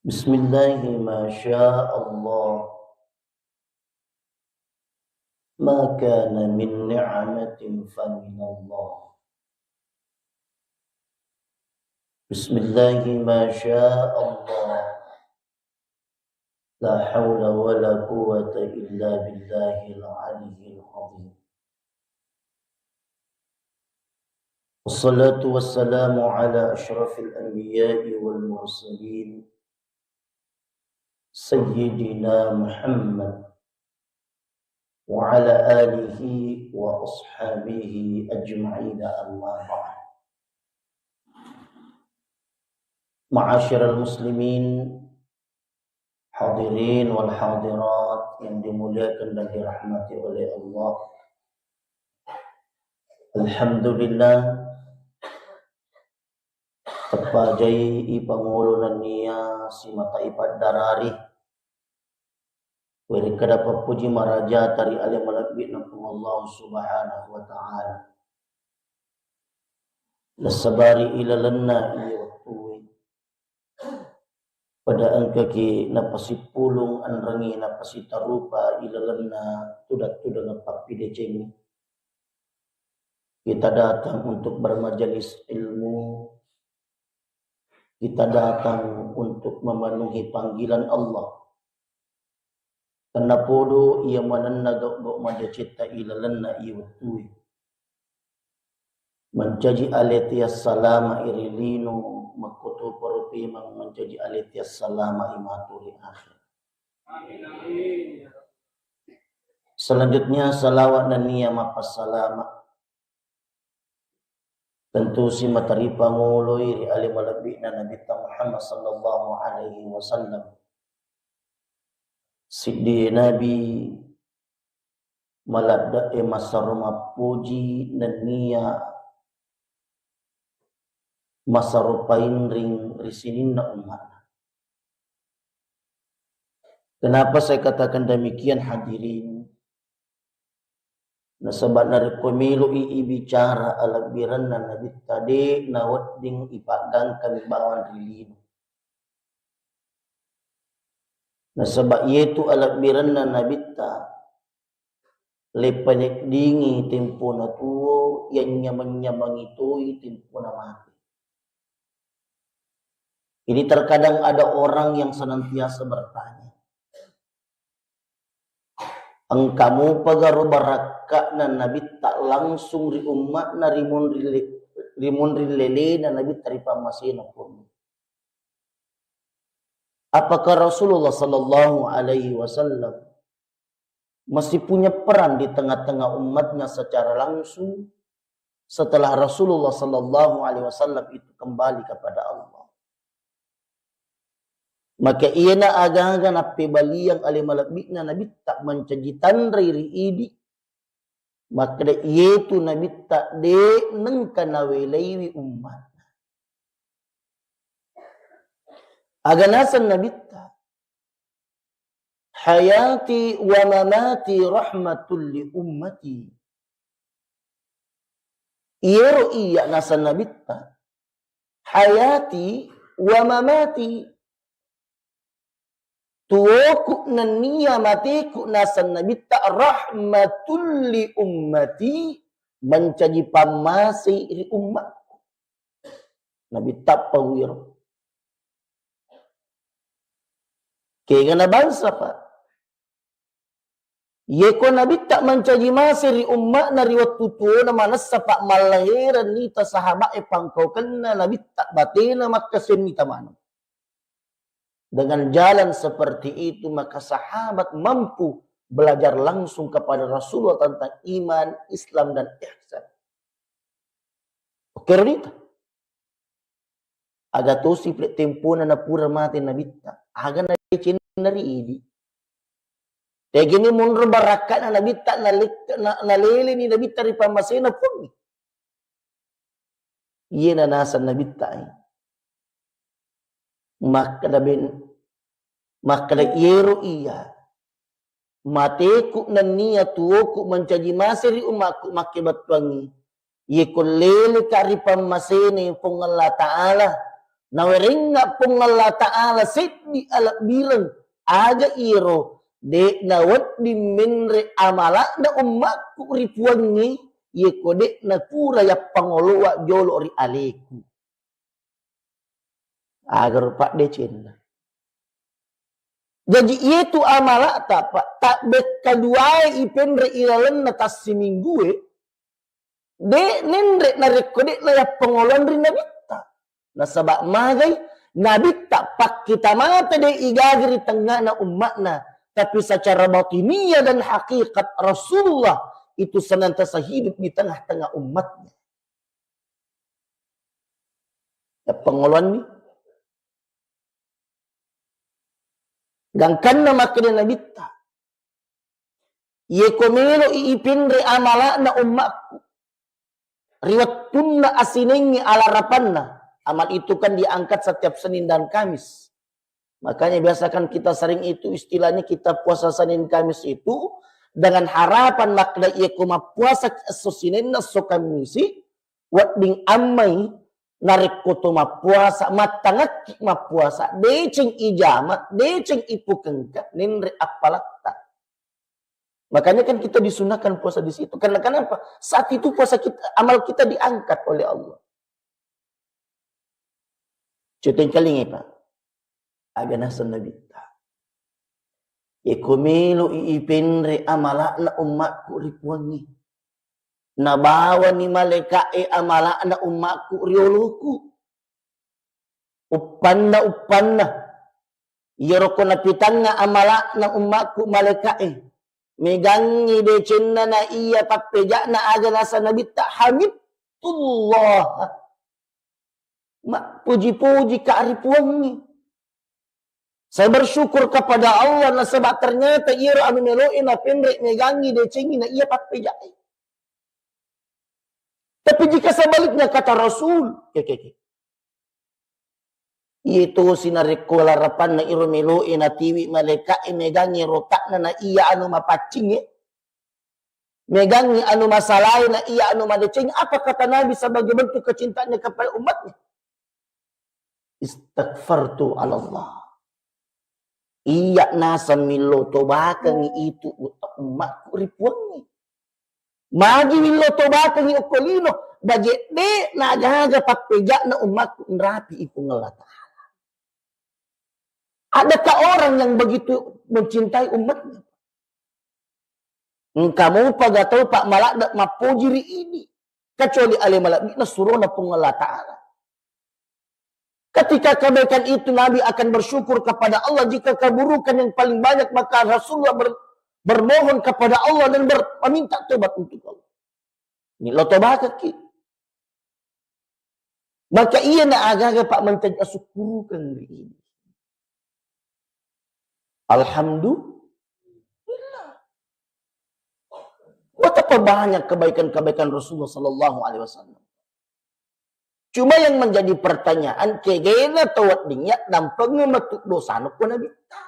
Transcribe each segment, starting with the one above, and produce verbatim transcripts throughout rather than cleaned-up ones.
بسم الله ما شاء الله، ما كان من نعمة فمن الله. بسم الله ما شاء الله، لا حول ولا قوة إلا بالله العلي العظيم. والصلاة والسلام على أشرف الأنبياء والمرسلين، سيدنا محمد وعلى آله وأصحابه أجمعين، أما بعد. معاشر المسلمين، hadirin wal hadirat yang dimuliakan dan dirahmati oleh Allah. Alhamdulillah, tepajai i pangolo nennia simata i paddarari. Werekkada pappuji marajata ri ale malebbi'na Puang Allah Subhanahu wa Ta'ala. Nasabari ilalenna iya wettue, pada engkaki napasippulung enrengngi napasitarupa ilalenna tudang-tudang pappidecengi. Kita datang untuk bermajelis ilmu. Kita datang untuk memenuhi panggilan Allah. Tennapodo iya manenna gau-gau madecetta ilalenna iya wettue. Mancaji aleti assalama iri lino, makkotoparo pemeng mancaji aleti assalama i matu ri akhir. Selanjutnya, salawat nennia mappassalama tentu simata ripangoloi ri ale malebbi'na Nabitta Muhammad sallallahu alaihi wasallam. Siddi Nabi maladde'e masaro mappoji nennia masaro painring ri sininna ummatna. Kenapa saya katakan demikian, hadirin? Nasaba narekko melo'i ibicara alebbirenna Nabitta, de nawedding ipaggangkang bawang ri lino. Nasaba iyetu alebbirenna Nabitta, lepaneddingi tempona tuo, yanynyameng-nyamengi toi tempona mate. Ini terkadang ada orang yang senantiasa bertanya, engka mupagaro barakka'na Nabitta langsung ri ummatna, ri munri le-, ri munri lelena Nabitta ri pammasena Puang. Apakah Rasulullah sallallahu alaihi wasallam masih punya peran di tengah-tengah umatnya secara langsung setelah Rasulullah sallallahu alaihi wasallam itu kembali kepada Allah? Maka iyena aga-aga nappebaliang ale malebbi'na Nabitta mancaji tanrai ri idi, makkeda iyetu Nabitta de nengka nawelaiwi ummatna. Aga naseng Nabitta, "Hayati wa mamati rahmatul li ummati." Iyero iya naseng Nabitta, "Hayati wa mamati." Tuoku nennia mateku naseng Nabitta rahmatul li ummati, mancaji pammasei ri ummatku. Nabitta pauwiro. Kegana bangsa, Pak. Yeko Nabitta mancaji mase ri umma'na ri wettu tuona manessa, Pak, mallahereng nita sahaba'e pangkaukenna Nabitta batena makkasenni tamaneng. Dengan jalan seperti itu, maka sahabat mampu belajar langsung kepada Rasulullah tentang iman, Islam, dan ihsan. Oke, Ronita? Aga tosi pole tempona napura mate Nabitta. Aga nadecenna ri idi. Tegini monro barakka'na Nabitta, nalek-, na-, naleleni Nabitta ri pammasena Puangnge. Iyena naseng Nabitta, eh. Makkeda ben-, makkeda iyero iya. Mateku nennia tuoku mancaji mase ri ummakku makkebettuangngi. Yeko leleka ri pammasene Puang Allah Ta'ala, Nawerengnga Puang Allah Ta'ala seddi alebbireng, aga iyaro, de' nawedding menre' amala'na ummakku ri Puangnge, yeko de' napura yappangoloa jolo ri aleku. Agaro paddecenna. Jaji, iyetu amala'ta, Pak, tabbekkaduae ipenre' ilalenna tassiminggue, de' nenre' narekko de' nayappangoloang ri Nabitta. Nasaba' magai, Nabitta pakkita mata de' igaga ri tengngana umma'na, tapi secara batiniah dan hakikat Rasulullah itu senantiasa hidup di tengah-tengah umatnya. Yappangoloanni. Gangkanna makkeda Nabitta, yeko melo'i ipenre' amala'na ummakku ri wettunna asinengngi alarapanna, amal itu kan diangkat setiap Senin dan Kamis. Makanya biasakan kita sering itu istilahnya kita puasa Senin Kamis itu dengan harapan makkeda yeko mappuasaki esso Sinenna esso Kammisi, wedding ammai narekko to mappuasa, mattangekki mappuasa, deceng ijama, deceng ipukengka, nenre' appalatta. Makanya kan kita disunahkan puasa di situ. Karena kenapa? Saat itu puasa kita, amal kita diangkat oleh Allah. Cutengkalingi, Pak. Aga naseng Nabitta, yeko melo'i ipenre' amala'na ummakku ri Puangnge, nabawani malaeka'e amala'na ummakku ri oloku. Uppanna, uppanna. Iyaro ko napitangnga amala'na ummakku malaeka'e, megangngi decenna na iya pappeja'na, aga naseng Nabitta, hamidtullah. Mappuji-puji ka ri Puangnge. Saya bersyukur kepada Allah nasaba' ternyata iyaro anu melo'e napenre' megangngi decengngi na iya pappeja'e. Tapi jika sebaliknya kata Rasul, ke, ke, ke. Iye tosi narekko larapanna iro melo'e natiwi malaeka'e megangngi rota'na na iya anu mapaccingnge, megangngi anu masalae na iya anu madeceng, apa kata Nabi sebagai bentuk kecintaannya kepada umatnya? Istaghfartu 'ala Allah. Iyya naseng millau tobakengngi itu ummakku ri Puangnge. Magi millau tobakengngi okko lino, baje' de' nagaga pappeja'na ummakku nrapi i Puang Allah Ta'ala. Adakah orang yang begitu mencintai umatnya? Engka mupa ga tau pa' maladde' mappoji ri idi, kecuali ale malebbi'na surona Puang Allah Ta'ala. Ketika kebaikan itu, Nabi akan bersyukur kepada Allah. Jika keburukan yang paling banyak, maka Rasulullah ber-, bermohon kepada Allah dan ber-, meminta tobat untuk Allah. Ini lo tobakaki. Maka iya na aga-aga pa' mancaji asukkurukeng ri idi. Alhamdulillah. Betapa banyak kebaikan-kebaikan Rasulullah sallallahu alaihi wasallam. Cuma yang menjadi pertanyaan, kegena to weddingnya nampengnge metu dosana ko Nabitta.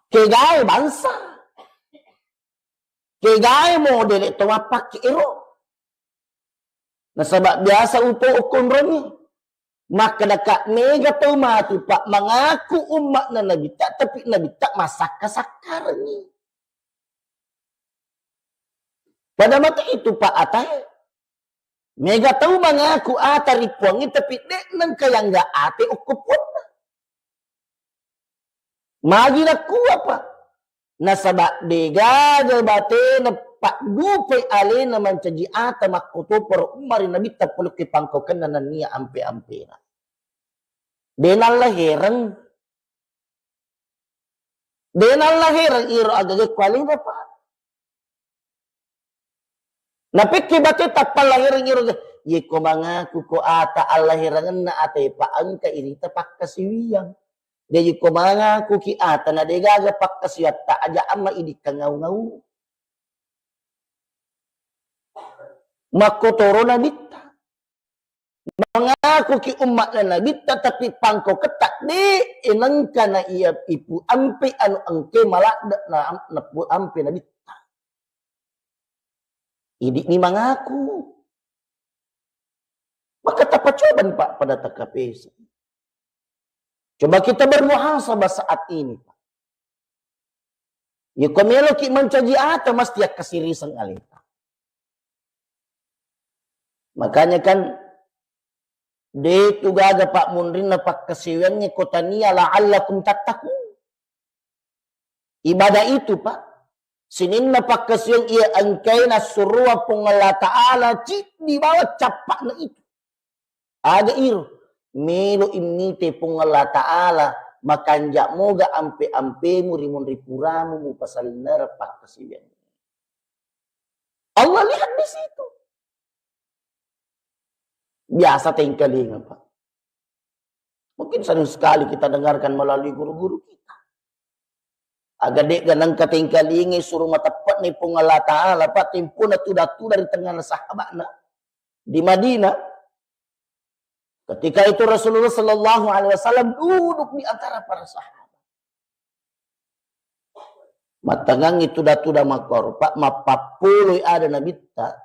Kegae bangsa. Kegae modele to mappakke ero. Nasaba biasa upo okkonrongi. Makkedaka mega tau matu pa' mangaku umma'na Nabitta, tapi Nabitta massakka-sakkarengngi. Pada mata itu pa' atae. Mega tau mangaku ata ri Puangnge, tapi de' nengka yangga ate okko Puanna. Magi nakkua pa'? Nasaba degaga batena paddupai alena mancaji ata makkotoparo umma ri Nabitta pole okko pangkaukenna nennia ampe-ampena. De' nallahereng. De' nallahereng iro agaga ko alena pa'. Napekke bate tappa lahereng iro, yeko mangaku ko ata allaherengenna ate pa' engka irita pakkasiwiang. Jaji ko mangaku ki ata na degaga pakkasiwiatta aja amma idi kangau-ngau. Makkotoro Nabitta. Mangaku ki umma'na Nabitta, tapi pangkauketta de' nengka na iya ipu ampe anu engke maladde' na, na pu ampe Nabitta. Idi'ni mangaku. Maka tapacobani, Pak, pada takapesa. Coba kita bermuhasabah saat ini, Pak. Yako meloki mancaji ata, mesti akkasiriseng aleta. Makanya kan, de tu gaga, Pak, munrinna pakkasiwiangnge ko tania la'allakum tattaqun. Ibadah itu, Pak, sininna pakkasiwiang iya engkae nassurua Puang Allah Ta'ala ciddi bawang cappa'na itu. Aga iro? Melo immite Puang Allah Ta'ala, makanja moga ampe-ampemu ri munri puramu mupasalinnereng pakkasiwiang. Allah lihat di situ. Biasa tengkalinga, Pak. Mungkin sering sekali kita dengarkan melalui guru-guru kita. Aga de'ga nengka tengkalingai suru mateppe'ni Puang Allah Ta'ala, Pak, tempona tuda-tuda ri tengngana sahaba'na di Madinah. Ketika itu Rasulullah sallallahu alaihi wasallam duduk di antara para sahabat. Mattengngangngi tuda-tuda makkoro, Pak, mappappoloi ada Nabitta,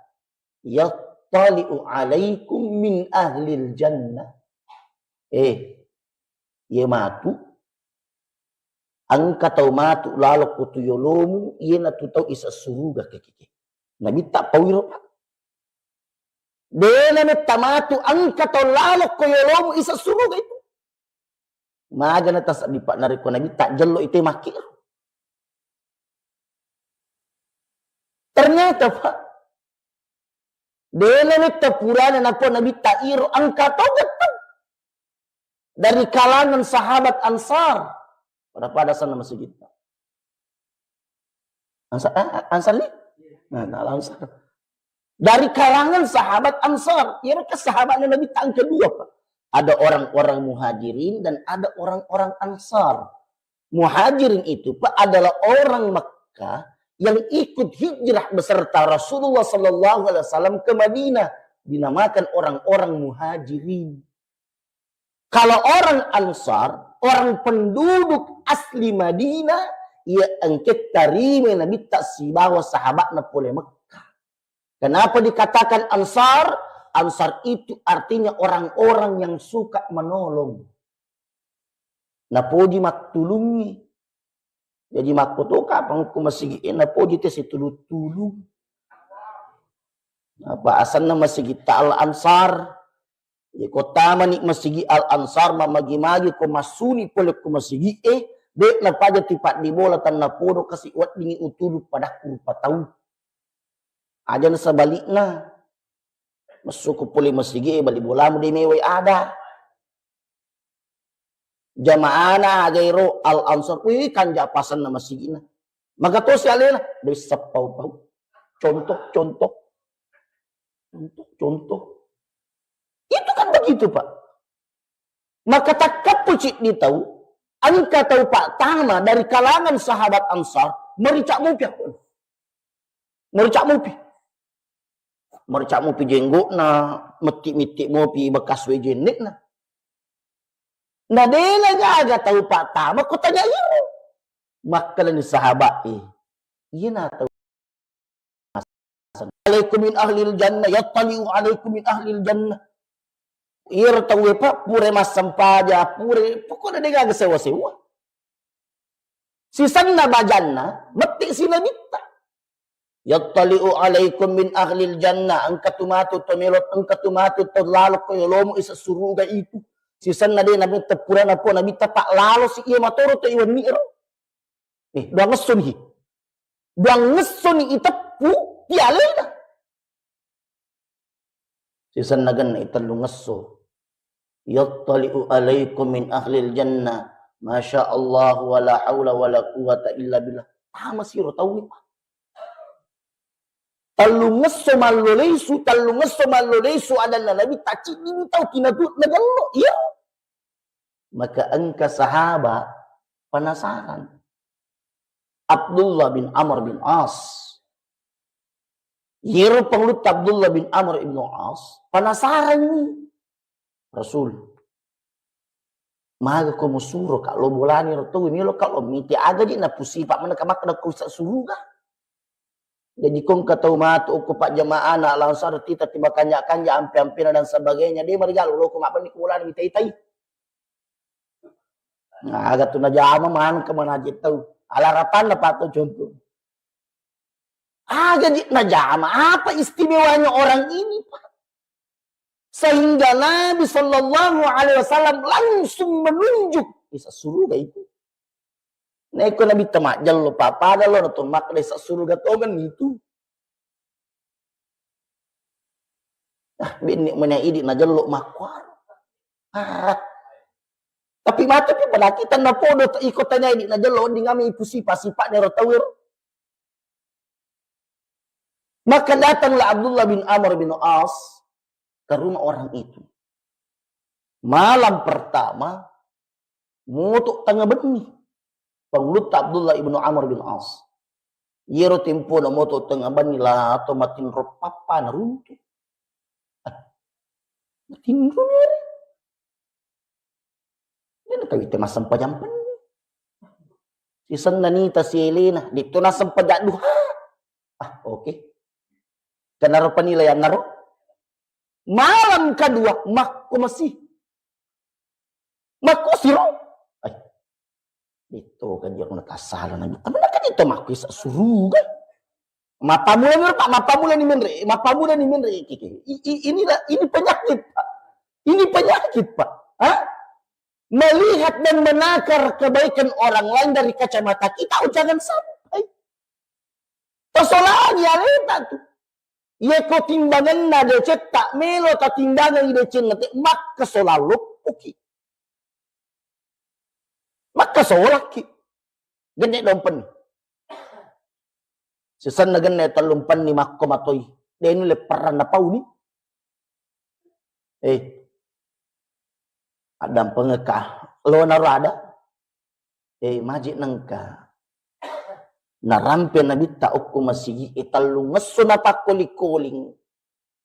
"Yattali'u alaikum min ahlil jannah." Eh, iye matu, engka tau matu lalo ko tu yolomu, iyanatu tau isa suruga kekeke. Nabitta pau iro, Pak. Dena metta matu engka tau lalo ko yolomu isa suruga itu. Magana tasaddi, Pak, narekko Nabitta jello ite makkiro. Ternyata, Pak, dena metta purana nakua Nabitta iro, engka tau gettong dari kalangan sahabat Ansar. Pada-pada sana masigitta. Ansar, eh, Ansar ni? Nah, nah, Ansar. Dari kalangan sahabat Ansar. Iyaro ke sahabatnya Nabitta kedua, Pak. Ada orang-orang Muhajirin dan ada orang-orang Ansar. Muhajirin itu, Pak, adalah orang Mekah yang ikut hijrah beserta Rasulullah sallallahu alaihi wasallam ke Madinah, dinamakan orang-orang Muhajirin. Kalau orang Ansar, orang penduduk asli Madinah, iya engke tarima Nabitta sibawa sahabatna pole Mekah. Kenapa dikatakan Ansar? Ansar itu artinya orang-orang yang suka menolong. Napoji mattulungngi. Jadi makkoto kapang ku masigi e napoji te situlu-tulung. Apa asanna masigi ta Al Ansar? Iyako tamani masigi Al Ansar, mamagi-magi ko massuni pole ko masigi e, de napaja tipaddi bola tanna podo kasi weddingi utulu padakku rupa tau. Aja na sebalikna. Massuku pole masigi e, bali bolamu de mewai ada. Jamaana aga ero Al Ansar, wih, kanja pasanna masigi'na. Maka tosi alena, de seppau-pau. Contoh, contoh. Contoh, contoh. Itu kan begitu, Pak. Maka takkappu ciddi tau, engka tau, Pak, tama dari kalangan sahabat Ansar, merica mopi aku. Merica mopi. Merica mopi jenggokna, metti-metti mopi bekas wae jennekna. Na dena gaga tau, Pak, tama ko tanya iro. Makkalani sahabat e. Iya na tau. Alaikum min ahlil jannah, yattali'u alaikum min ahlil jannah. Iyaro tauwe, Pak, pura massempaja, pura, pokokna de gaga sewa-sewa. Sisenna bajanna, metti si Nabitta. Yattali'u alaikum min ahlil jannah, engka tu matu to melo, engka tu matu to lalo ko yolomu isa suruga itu. Sisenna de Nabitta pura napo Nabitta, Pak, lalo si iya matoro to iwenni ero. Eh, doang esso ni. Doang esso ni iteppu ti alena. Sisenna genna i tellung esso. Yattali'u alaikum min ahlil jannah. Masya Allah, wala haula wala quwata illa billah. Tama siro tau ni, Pak. Tellung esso mallo lesu, tellung esso mallo lesu adanna Nabitta, ciddi ni tau tinatu nagello. Iya. Maka engka sahaba penasaran. Abdullah bin Amr bin As. Yero pangulutta Abdullah bin Amr bin As penasaran ni. Rasul, maga ko musuro ka lo bolani ro tau, melo ka lo miti aga ji napusipa mana ka makkeda ko isa suruga. Jadi kong katau matu ko pajjamaana langsung tita tiba kanja-kanja ampe-ampena dan sebagainya. De marigalu loko mabbenni ko bolana mitai-tai. Nah, aga tu najama maneng ke manajit tau. Alarapanna Pak tu contoh. Aga ji najama, apa istimewanya orang ini, Pak? Sehingga Nabi Sallallahu Alaihi Wasallam langsung menunjuk, "Isa suruga itu." Naiko Nabi temajjallo, Pak, pada lo nato makkeda isa suruga tongen itu. Ah, binni mena idi najello makkuaro. Ah. Tapi mate pi pada kita napodo ta-, iko tanya idi najello, wedding ami ipusipa-sipa nero tawir. Maka datanglah Abdullah bin Amr bin As ke rumah orang itu. Malam pertama, moto tengnga benni. Pangulutta Abdullah ibnu Amr bin As. Iyaro tempona moto tengnga benni, lato matinro pappa naruntu. Ah, matinro mere. Dena tawite massempajang penni. Sisenna nita sielena, ditto nassempajang duha. Ah, oke. Kenaro penilaian naro. Malam kedua, makko masih. Makko siro. Ai. Ditto kan jero na tasala na. Tapi kan itu makko isa suruga. Mapamula ni, Pak, mapamula ni menre, mapamula ni menre. Iki, iki. I-, i-, inilah, ini penyakit, Pak. Ini penyakit, Pak. Hah? Melihat dan menakar kebaikan orang lain dari kacamata kita, oh, jangan sampai. Tasolani aleta tu. Iya ko timbanganna decetta, melo tatimbangan i decenna te, makkasolang loppoki. Makkasolakki. Genne dompen. Sisenna genne tellumpenni makko matoi. Deni lepparanna pauni. Eh. Addampengekka. Lo naro ada. Eh, maji nengka. Narampe Nabitta okko masigi e tellungesso napakkoling-koling.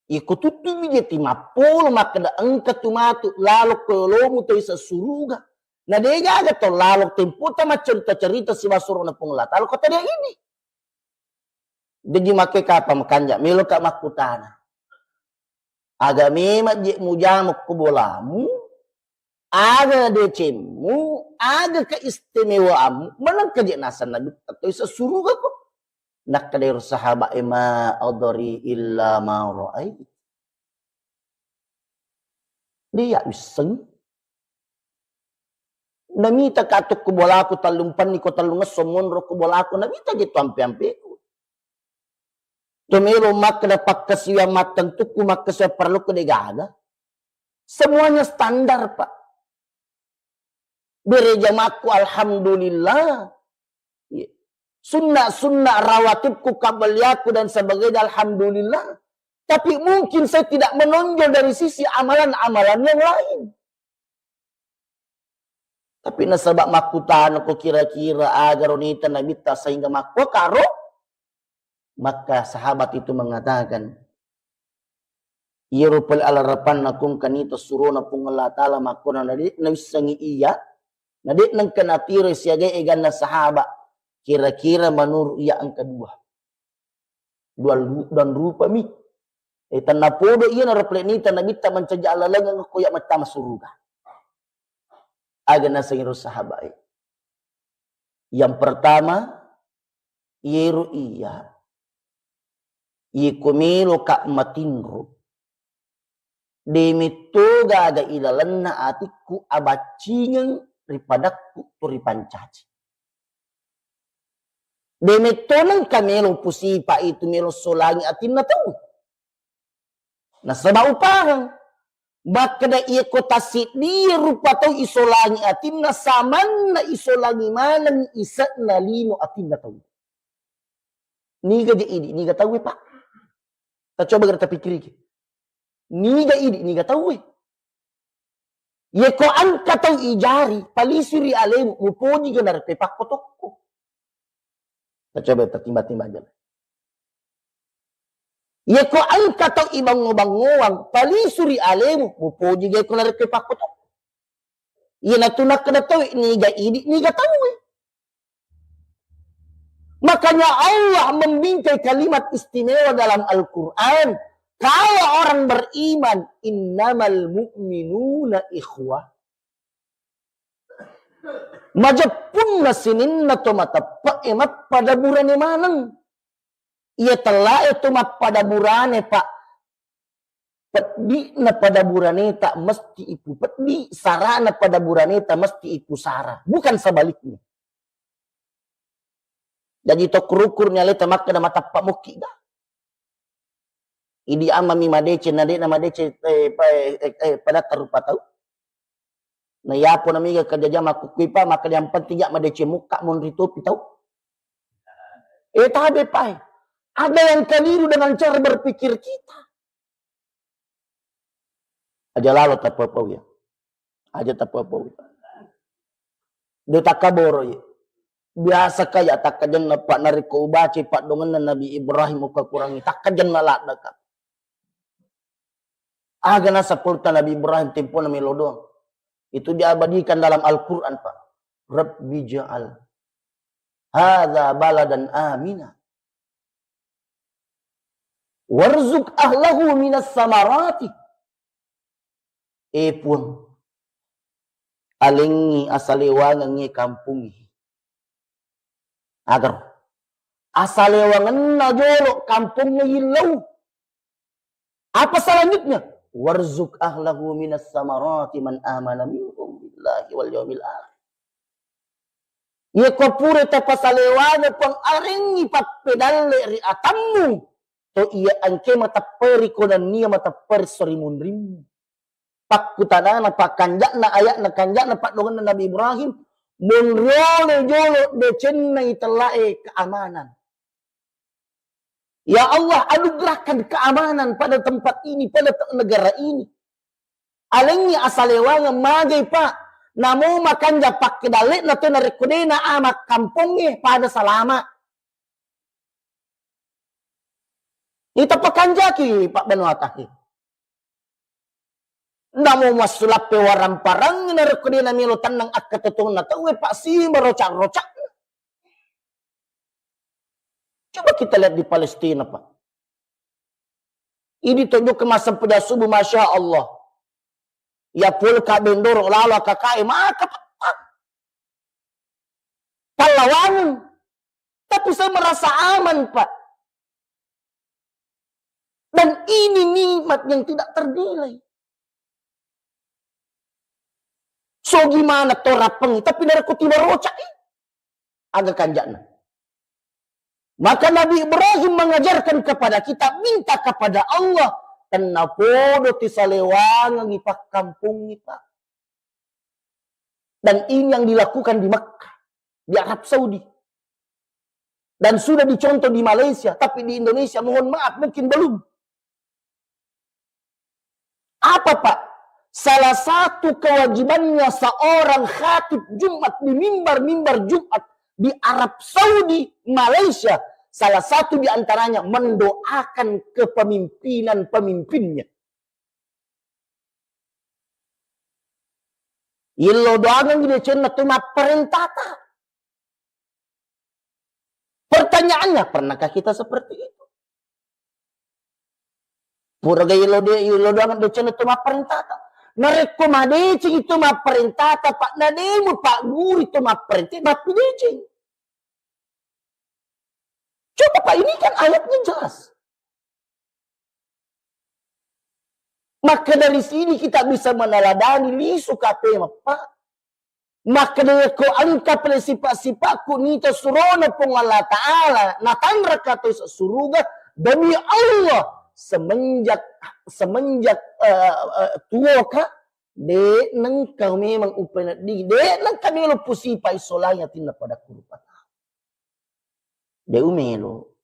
Iko tuttu mi je timappolo makkeda engka tu matu lalo ko yolomu to isa suruga. Na degaga to lalo tempota maccarita-carita sibawa surona Puang Allah Taala ko tadi ini. Jaji makke kapa makanja, meloka makkutana. Aga memang je mujama ko bolamu, aga decemmu, aga keistimewaanmu, menengka je naseng Nabi atau isa suruga ko. Nakkeda ero sahabat e, "Ma adri illa ma ra'ait." Dia wisseng. Namita ka tu ku bolaku tellumpenni ko tellungesso monro ku bolaku, namita je tu ampe-ampeku. To melo makkeda pakkasiwiang mattentukku, makkasiwiang parellukku, degaga. Semuanya standar, Pak. Bere jamakku, alhamdulillah. Iya. Sunna-sunna rawatibku, qabliyahku dan sebagainya, alhamdulillah. Tapi mungkin saya tidak menonjol dari sisi amalan-amalan yang lain. Tapi nasaba makkutana ko kira-kira aga ro nita Nabitta sehingga makkokaro, maka sahabat itu mengatakan, iyaro pole alarapanna kongka nita surona Puang Allah Taala makkona nade nawissengi iya, nade nengka natiro siaga eganna sahabat, kira-kira menurut iya engka dua. Dua lu-, dan rupa mi. Eh, tennapodo iya naro pole nita Nabitta mancaji alalengeng ko iya mattama suruga. Aga naseng ero sahabat e. Yang pertama, iyero iya, iko meloka matinro, de metto gaga ilalenna atikku abaccingeng ripadakku to ripancaji. De metto nengka melo pusipa itu melo solangi atinna tau. Nasaba upahang. Makkeda iya ko tassiddie rupa tau isolangi atinna, samanna isolangi maneng ise'na lino atinna tau. Niga je idi, niga tauwe, Pak? Tacoba gere tapikkiriki. Niga idi, niga tauwe? Iya ko engka tau ijari, palisu ri alemu, mupoji ga narekko pakkotokko. Tacoba tatimba-timba aja. Iya ko engka tau ibango-bangoang, palisu ri alemu, mupoji ga ko narekko pakkotokko. Iyanatu nakkeda tauwe, niga idi, niga tauwe. Makanya Allah membingkai kalimat istimewa dalam Al-Quran. Kalau orang beriman, innamal mu'minuna ikhwah. Majeppunna sininna to mateppe'e mappada burane maneng. Iya tellae to mappada burane, Pak. Peddi'na pada buraneta mesti ipupeddi, sarana pada buraneta mesti ipusara. Bukan sebaliknya. Jaji to kurukur ni aleta makkeda matappa mukki ga. Idi amma mi madeceng, na de'na madeceng, eh, pa-, eh, eh, padatta rupa tau. Na yapo namiga kajajang makkukkui pa, maka yang penting ya madeceng mukka monri topi tau. Eh, tabe pa, eh. Ada yang keliru dengan cara berpikir kita. Aja lalo tapapau ya. Aja tapapau. De takkaboro ye. Biasa kaya takkajenna, Pak, narekko ubaca paddongenna Nabi Ibrahim, ukakurangi takkajenna ladda, Kak. Aga nasapurta Nabi Ibrahim tempona melo doang. Itu diabadikan dalam Al-Quran, Pak. Rabbi ja'al hadza baladan amina. Warzuq ahlahu minas samarati. Eh, Puang, alengngi asalewangengngi kampungngi. Agar asalewangenna jolo kampungnge yillau. Apa selanjutnya? Warzuq ahlahu minas samarati man amana minhum billahi wal yaumil akhir. Yeko pura tapasalewangeng, Puang, arengngi pappedalle ri atammu, to iya engke matepperi ko nennia matepperi sori munrimmu. Pakkutanana, pakkanja'na, aya'na, kanja'na, paddongenna Nabi Ibrahim, monriole jolo decenna itellae keamanan. Ya Allah, anugerahkan keamanan pada tempat ini, pada te-, negara ini. Alengngi asalewangeng magai, Pak. Namo makanja pakkedalle'na to narekko de na amak kampongnge pada salama. Ita pakanjaki, Pak, Banuatahe. Namo massulappe waramparang narekko de namelo tennang akkatotonna tauwe, Pak, simba rocak-rocak. Coba kita lihat di Palestina, Pak. Idi tonjok ke massempajang subuh, Masya Allah. Ya pole ka bendoro lalo akakae, maka petang. Pallawangan. Tapi saya merasa aman, Pak. Dan ini nikmat yang tidak ternilai. So gimana to rapeng, tapi narekko tiba rocak, eh, aga kanja'na. Maka Nabi Ibrahim mengajarkan kepada kita, minta kepada Allah, tennapodo tisalewangengi pakkampungngi, Pak. Dan ini yang dilakukan di Mekah, di Arab Saudi. Dan sudah dicontoh di Malaysia, tapi di Indonesia, mohon maaf, mungkin belum. Apa, Pak? Salah satu kewajibannya seorang khatib Jumat di mimbar-mimbar Jumat di Arab Saudi, Malaysia, salah satu di antaranya mendoakan kepemimpinan pemimpinnya. Yello doangengngi decenna tu mapparentata. Pertanyaannya, pernahkah kita seperti itu? Pura ga yello de-, yello doangeng decenna tu mapparentata. Narekko madeceng itu mapparentata, Pak, nademu Pak Guru itu mapparentata, mappideceng. Coba, Pak, ini kan ayatnya jelas. Maka dari sini kita bisa meneladani lisu K P M, Pak. Maka dari ko engka pale sifat-sifat ku nita surona Puang Allah Ta'ala, natanraka to suruga, demi Allah, semenjak, semenjak, eh, eh, tuo ka, de nengka memang upena di, de nengka melo pusipa isolanya tinna pada kurupa. De umelo.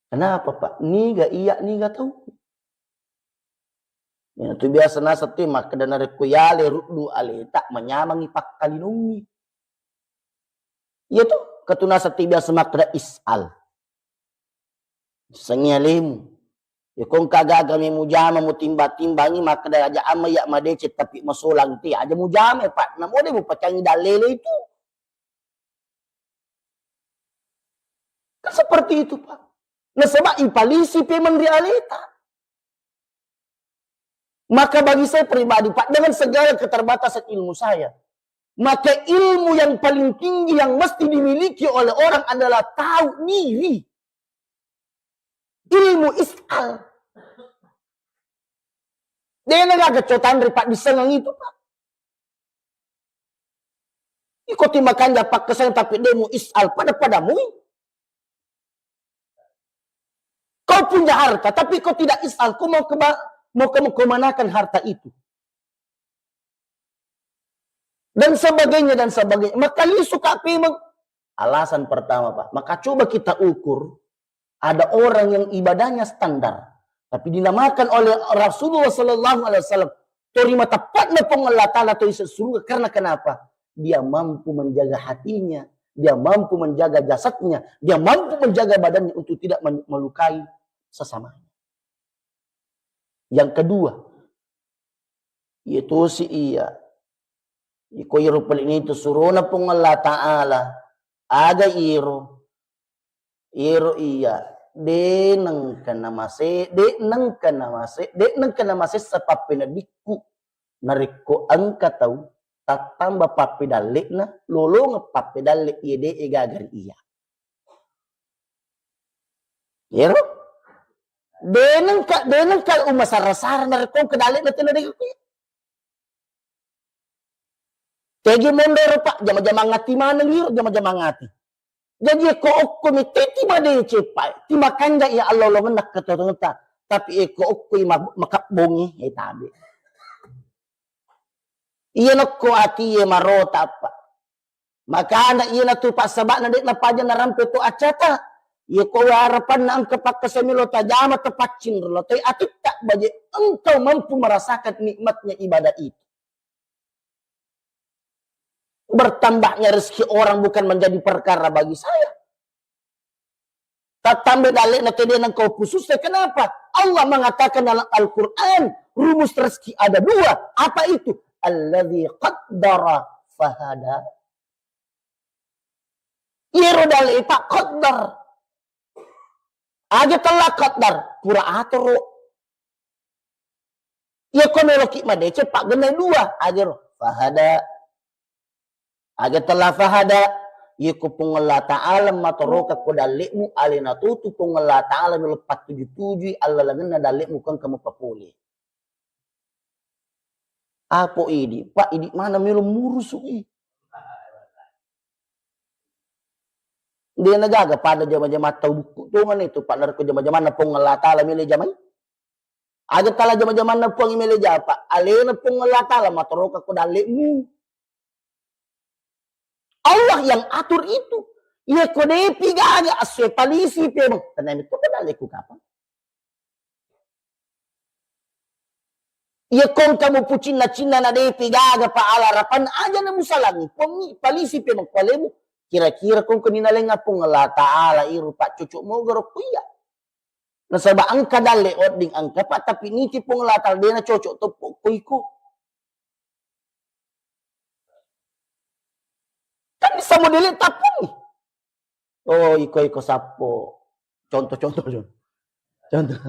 Kenapa, Pak? Niga iya, niga tau. Iyana tu biasa naseng tu makkeda narekko yale ruddu aleta, manyamangi pakkalinungi. Iya tu, katu naseng tu biasa makkeda is'al. Sengi alemu. Ya, ko engka gaga me mujama, mutimba-timbangi, makkeda aja amma iya madeceng tapi masolang te, aja mujama, Pak. Namo de mupacangi dallele itu. Seperti itu, Pak. Nasaba ipalisi pemeng ri aleta. Maka bagi saya pribadi, Pak, dengan segala keterbatasan ilmu saya, maka ilmu yang paling tinggi yang mesti dimiliki oleh orang adalah tahu diri. Ilmu is'al. Dena gaga cotanri paddissengang itu, Pak. Iko timakanja pakkaseng tapi demu is'al pada-pada mui. Kau punya harta, tapi kau tidak is'al, kau mau keba-, mau ke-, mau kemanakan harta itu? Dan sebagainya, dan sebagainya. Maka lisu ka pemeng. Alasan pertama, Pak. Maka coba kita ukur, ada orang yang ibadahnya standar, tapi dinamakan oleh Rasulullah sallallahu alaihi wasallam, torima teppatna Puang Allah Ta'ala, to ise suruga. Karena kenapa? Dia mampu menjaga hatinya, dia mampu menjaga jasadnya, dia mampu menjaga badannya untuk tidak men-, melukai sesamanya. Yang kedua, iya tosi iya. Iko iro pale ni tu surona Puang Allah Ta'ala. Aga iro? Iro iya, de nengka namase-, de nengka namase-, de nengka namasessa pappeneddikku. Narekko engka tau tattamba pappedalle'na, lolongeng pappedalle iya de egaga ri iya. Iyaro? De nengka, de nengka umasara-sara narekko engka dalle'na tena de ku iya. Tegi mondoro, Pak, jama-jamang ati maneng iro, jama-jamang ati. Jaji eko okko mi teti madeceng, Pak, timakanja iya Allah lolongenna ketotongetta. Tapi eko okko i ma-, makabbongi, eh, tabe. Iya nokko ati iya marota, Pak. Makana iyanatu, Pak, saba'na de napaja narampe to accata. Iya ko harapanna engka pakkasemi lo tajama, tapaccing lo toi atitta baje engkau mampu merasakan nikmatnya ibadah itu. Bertambahnya rezeki orang bukan menjadi perkara bagi saya. Tattambai dalle'na tedena engkau pususse. Kenapa? Allah mengatakan dalam Al-Quran, rumus rezeki ada dua. Apa itu? Alladzi qaddara fahada. Iyaro dalle'e, Pak, qaddar. Aja tella qaddar, pura atoro. Iya ko meloki madeceng, Pak, genne dua. Aja ro, fahada. Aga tella fahada, iyako Puang Allah Ta'ala matoroka ko dalle'mu, alena totu Puang Allah Ta'ala melo pattuju-tujui allalengenna dalle'mu ko engka mupapole. Apo idi, Pak, idi mana melo murusu i. De na gaga pada jama-jama tau bukku tongeng itu, Pak, narekko jama-jamanna Puang Allah Ta'ala melo jamai. Aga tala jama-jamanna Puang melo japa, alena Puang Allah Ta'ala matoroka ko dalle'mu. Allah yang atur itu. Iya ko depi gaga assoe palisi pemeng. Tenang itu ko dalle'ku kapang. Iya ko engka mupucinna-cinna na depi gaga pa alarapan aja na musalangi. Puang palisi pemeng ko alemu. Kira-kira ko engka ni nalenga Puang Allah Ta'ala iru, Pak, cocok moga ro ko iya. Nasaba engka dalle wedding engka, Pak, tapi niti Puang Allah Ta'ala de na cocok toppo ko iko. Kan bisa modele tappungi. Oh, iko-iko sappo. Contoh, contoh, contoh. Contoh.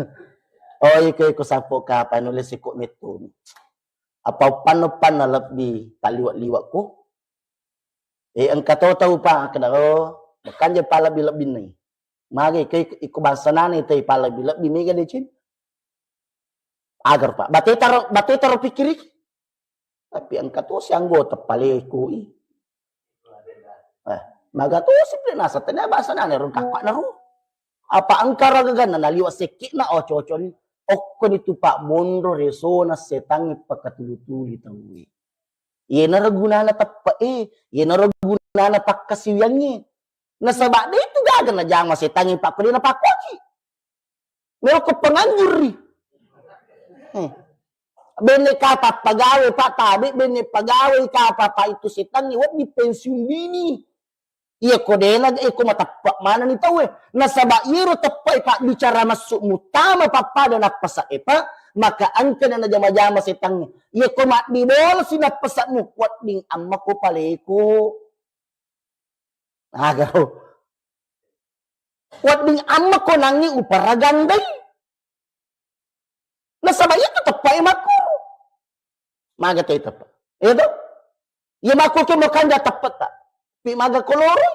Oh, iko-iko sappo kapang nulle siko mettu. Apa uppanna-uppanna lebbi taliwa-liwa ko. Eh, engka to tau, Pak, keda, oh, makanja pa lebbi-lebbinna. Magi ke iko bangsa nane te pa lebbi-lebbi mega deceng. Agar, Pak, bateta ro, bateta ro pikkiriki. Tapi engka tosi anggota palekoi. Eh, maga tosi pole nasa tania basa nane rung kappa na ru. Apa engka ro gaganna naliwa sekki'na, oh, cocok ni. Okkoni tu, Pak, monro resona setangnge pakatulu-tuli tauwe. Iyenaro gunana teppe'e, iyenaro gunana pakkasiwiyangnge. Nasaba de tu gaga najama setangnge, Pak, ko de napakkuaki. Melo ko penganjurri. Eh. Benne kapa pagawe, Pak, tabe, benne pagawe kapa, Pak, itu setangnge wedding pensiun dini. Iya ko dena, iya ko mateppe manenni tauwe. Nasaba iyaro teppe, Pak, bicara massu muttama pappada nappase'e, Pak, maka engka na najama-jama setangnge. Iya ko maddibolasi nappase'mu, wedding amma ko paleko. Aga ro. Wedding amma ko nangngi upara gandai. Nasaba iya tu teppa e makkoro. Maga te teppa. Iya to? Iya makko ke mo kanja teppa ta. Pi maga koloroi.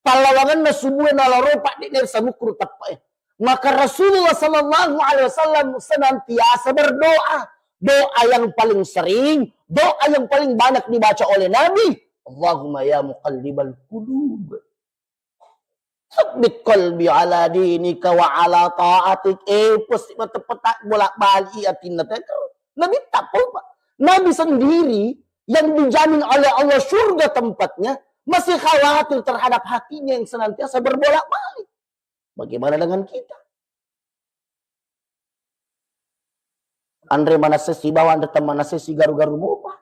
Pallawangenna subue nalaro paddi ne samukkuru teppa e. Maka Rasulullah sallallahu alaihi wasallam senantiasa berdoa. Doa yang paling sering, doa yang paling banyak dibaca oleh Nabi. Allahumma ya muqallibal qulub. Tsabbit qalbi ala dinika wa ala ta'atik. Eh, pasti mateppetak bolak-balik atinna teko. Nabi tak apa, Pak. Nabi sendiri yang dijamin oleh Allah surga tempatnya, masih khawatir terhadap hatinya yang senantiasa berbolak-balik. Bagaimana dengan kita? Anre manessesi bawang, anre temmanessesi garu-garu mopa.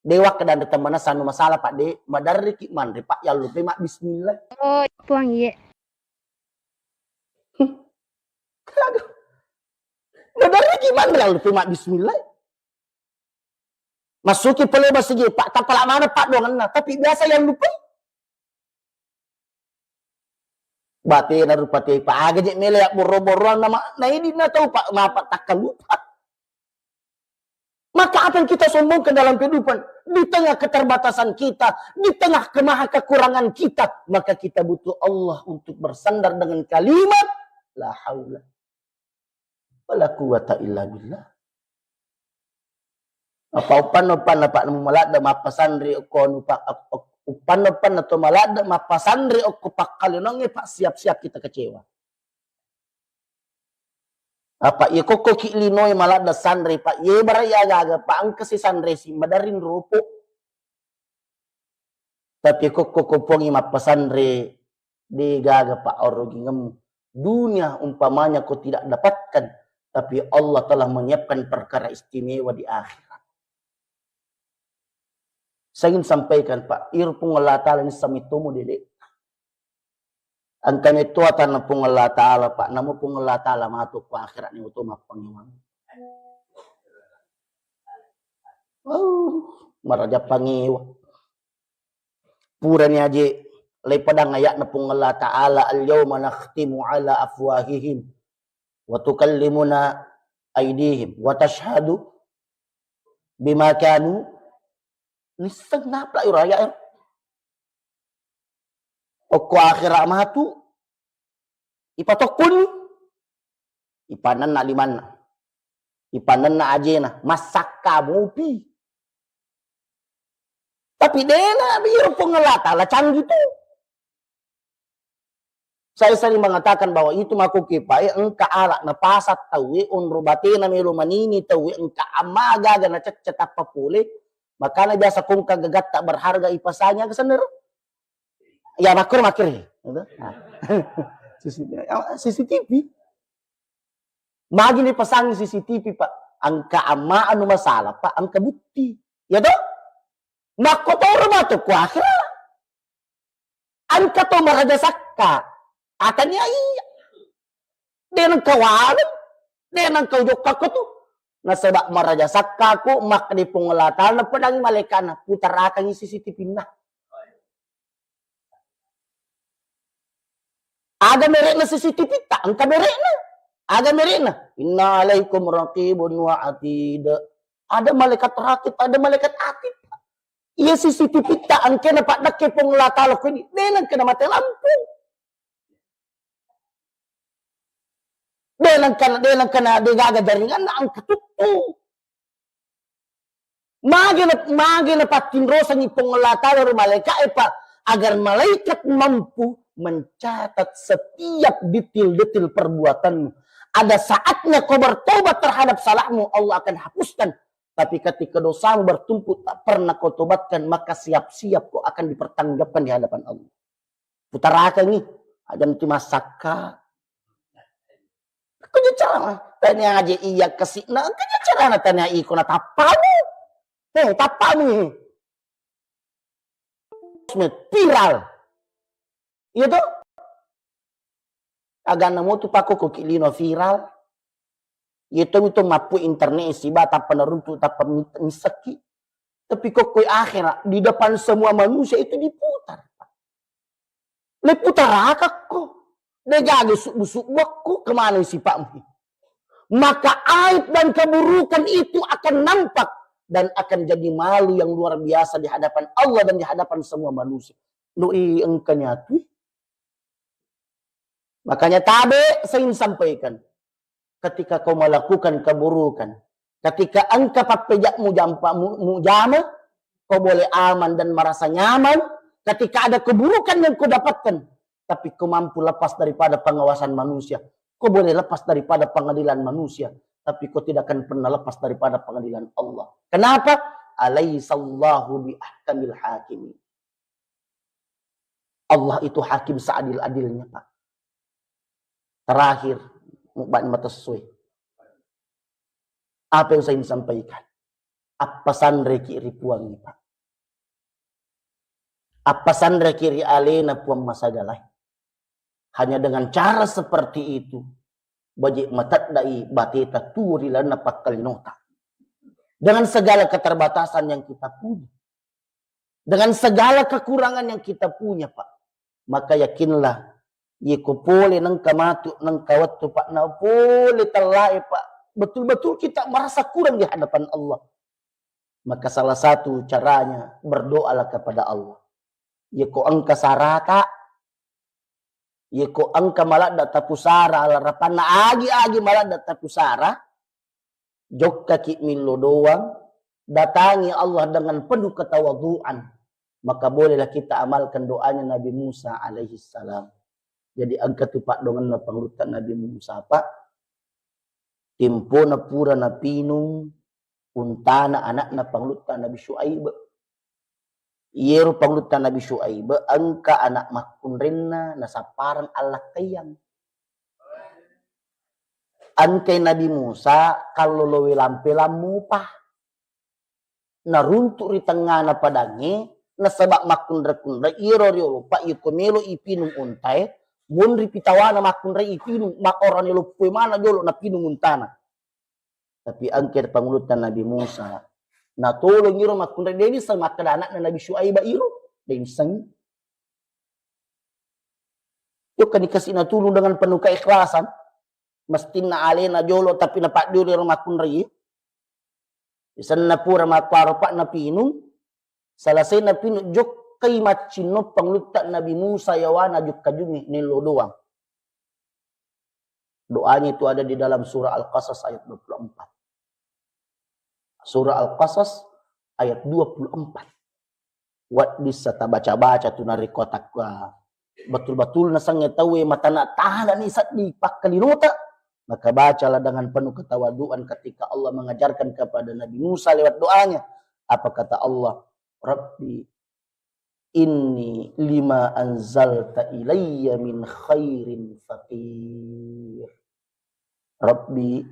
Dewa kedang temanna sanu masalah, Pak, de, madarriki manre, Pak, yallupai mabbismillah. Oh, Puang, iye. Aduh. Madarriki manre, yallupai mabbismillah. Masuki pale masigi, Pak, tapala mana, Pak, dongenna, tapi biasa yallupai. Batena rupa te, Pak, aga je mele ya borro-borroan nama, na ini na tahu, Pak, mapa takkalupa. Maka apa yang kita sombongkan dalam kehidupan? Di tengah keterbatasan kita, di tengah kemaha kekurangan kita, maka kita butuh Allah untuk bersandar dengan kalimat la haula wala quwwata illa billah. Apa upanna-upanna, Pak, namu maladde mappasanre okko anu, Pak, ok-, ok-, upanna-upanna to maladde mappasanre okko pakkalinongnge, Pak, siap-siap kita kecewa. Apa iye kokko ki linoe maladde sanre, Pak, iye bara iya gaga, Pak, engka si sanre si madarring ropo. Tapi kokko ko pongi mappasanre, de gaga, Pak, arogingemmu. Dunia umpamanya kau tidak dapatkan, tapi Allah telah menyiapkan perkara istimewa di akhirat. Saya ingin sampaikan, Pak, iro Puang Allah Ta'ala ini sami tomo dede. Engka metto atanna Puang Allah Ta'ala, Pak, namo Puang Allah Ta'ala matu ko akhirat ni oto mappangewang. Oh, maraja pangewa. Purani aje, lepadang ayatna Puang Allah Ta'ala, "Al-yauma nakhtimu ala afwahihim wa tukallimuna aidihim wa tashhadu bima kanu." Nisseng napla iro ayat. Okko akhirat matu, ipatokkuni, ipanenna limanna, ipanenna ajena, massakka mopi. Tapi dena biro Puang Allah Ta'ala canggih tu. Saya sering mengatakan bahwa itu makoki pae engka ala napasang tauwe, onro batena melo manini tauwe, engka amma gaga nacecce tappa pole, makana biasa kongka gagatta berharga ipasangi aga senero. Ya makkoro makkere. Gitu. Nah. C C T V. Magi ni pasang C C T V, Pak. Engka amma anu masalah, Pak, engka bukti. Ya toh? Makkotoro matu ku akhirat. Engka to maraja sakka. Atania iya. De nengka waleng. De nengka ujokka ko tu. Nasaba maraja sakka ku, makkeda Puang Allah Ta'ala, napedangi malaikana, putarakangi C C T V-na. Aga merekna C C T V ta? Engka merekna. Aga merekna? Inna alaikum raqibun wa atid. Ada malaikat raqib, ada malaikat atid. Iya C C T V ta engkena paddekke Puang Allah Ta'ala kuni. De nengka na mate lampu. De nengka, de nengka na de gaga jaringanna engka tuttu. Magi na, magi napattinrosangi Puang Allah Ta'ala ro malaika'e, Pak, agar malaikat mampu mencatat setiap detil-detil perbuatanmu. Ada saatnya kau bertobat terhadap salahmu, Allah akan hapuskan. Tapi ketika dosamu bertumpuk tak pernah kau tobatkan, maka siap-siap kau akan dipertanggungjawabkan di hadapan Allah. Putarakangi, aja nanti massakka. Kau cara, tanya aja iya kesikna, kau carana tanya iko na tappamu. Eh, tappamu. Viral. Iya toh? Aganna motu pakko ko ki lino viral. Iya toh, itu mappu internet siba tappa naruntu, tappa mi-, missekki. Tapi kokkoi akhirat, di depan semua manusia itu diputar. Teppu tarakakko. Degaga subbu-subbukku, kemana sipa'mu? Maka aib dan keburukan itu akan nampak dan akan jadi malu yang luar biasa di hadapan Allah dan di hadapan semua manusia. Doi engka nyatui. Makanya tabe saya ingin sampaikan. Ketika kau melakukan keburukan, ketika engka pappejakmu jampa mu-, mujama, kau boleh aman dan merasa nyaman. Ketika ada keburukan yang kau dapatkan, tapi kau mampu lepas daripada pengawasan manusia, kau boleh lepas daripada pengadilan manusia, tapi kau tidak akan pernah lepas daripada pengadilan Allah. Kenapa? Alaisallahu bi ahkamil hakimin. Allah itu hakim seadil-adilnya, Pak. Terakhir, mubban matessoe. Apa yang saya ingin sampaikan? Appasanreki ri Puangnge, Pak. Appasanreki ri alena Puang Masagalae. Hanya dengan cara seperti itu, baje mateddai bateta tuo ri lalenna pakkalinota. Dengan segala keterbatasan yang kita punya, dengan segala kekurangan yang kita punya, Pak, maka yakinlah, yeko pole nengka matu, nengka wettu, Pak, na pole tellae, Pak, betul-betul kita merasa kurang di hadapan Allah. Maka salah satu caranya, berdoalah kepada Allah. Yeko engka sarata, yeko engka maladda tapusara, alarapanna agi-agi maladda tapusara, jokkaki millo doang, datangi Allah dengan penuh ketawadhuan, maka bolehlah kita amalkan doanya Nabi Musa alaihi salam. Jadi engka tu paddoangenna pangulutta Nabi Musa, Pak. Tempona pura napinung untana anakna pangulutta Nabi Syuaib. Iyero pangulutta Nabi Syuaib engka anak makkunrenna nasappareng allakkaiang. Engkai Nabi Musa kalloloe lampe lammupa. Naruntu ri tengngana padangnge, nasaba makkunre-kunre iyero riolo, Pak, iyeko melo ipinung untae, monri pitawana makkunre ipinung, ma-, orane loppoi mana jolo napinung untana. Tapi engke pangulutta Nabi Musa, natolong iro makkunrai, de' nisseng makkeda anakna Nabi Syuaib iro, de' nisseng. Jokka dikasih natulung dengan penuh keikhlasan. Mestinna alena jolo tapi napadduri ro makkunrai. Isenna pura makkuaro pa' napinung, selesai napinung jokkai maccinno pangulutta Nabi Musa yawana jukka-jungi nello doang. Doanya itu ada di dalam surah Al-Qasas ayat dua puluh empat. Surah Al-Qasas ayat dua puluh empat. Wedding sa tabaca-baca tu narekko takwa betul-betul nasengnge tauwe matana-tana ni seddi pakkalinota, maka bacalah dengan penuh ketawaduan ketika Allah mengajarkan kepada Nabi Musa lewat doanya. Apa kata Allah? Rabbi inni lima anzalta ilayya min khairin faqir. Rabbi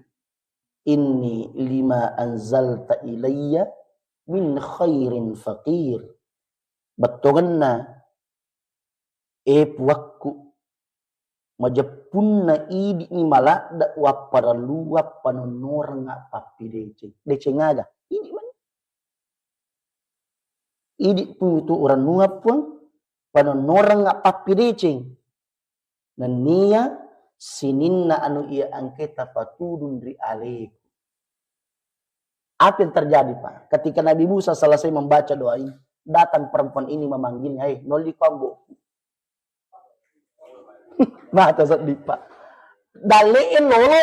inni lima anzalta ilayya min khairin faqir. Bettuanna, e Puakku, majeppunna idi'ni maladde' wapparelluang panonnoreng pappideceng. Deceng aga? Idi' mani. Idi' tu, tu urennuang Puang, panonnoreng pappideceng. Nennia sininna anu iya engkae tapatudung ri aleku. Apa yang terjadi, Pak? Ketika Nabi Musa selesai membaca doa ini, datang perempuan ini memanggilnya, "Hei, nolli ko ambo'ku." Mata seddi, Pak. Dalle'e lolo,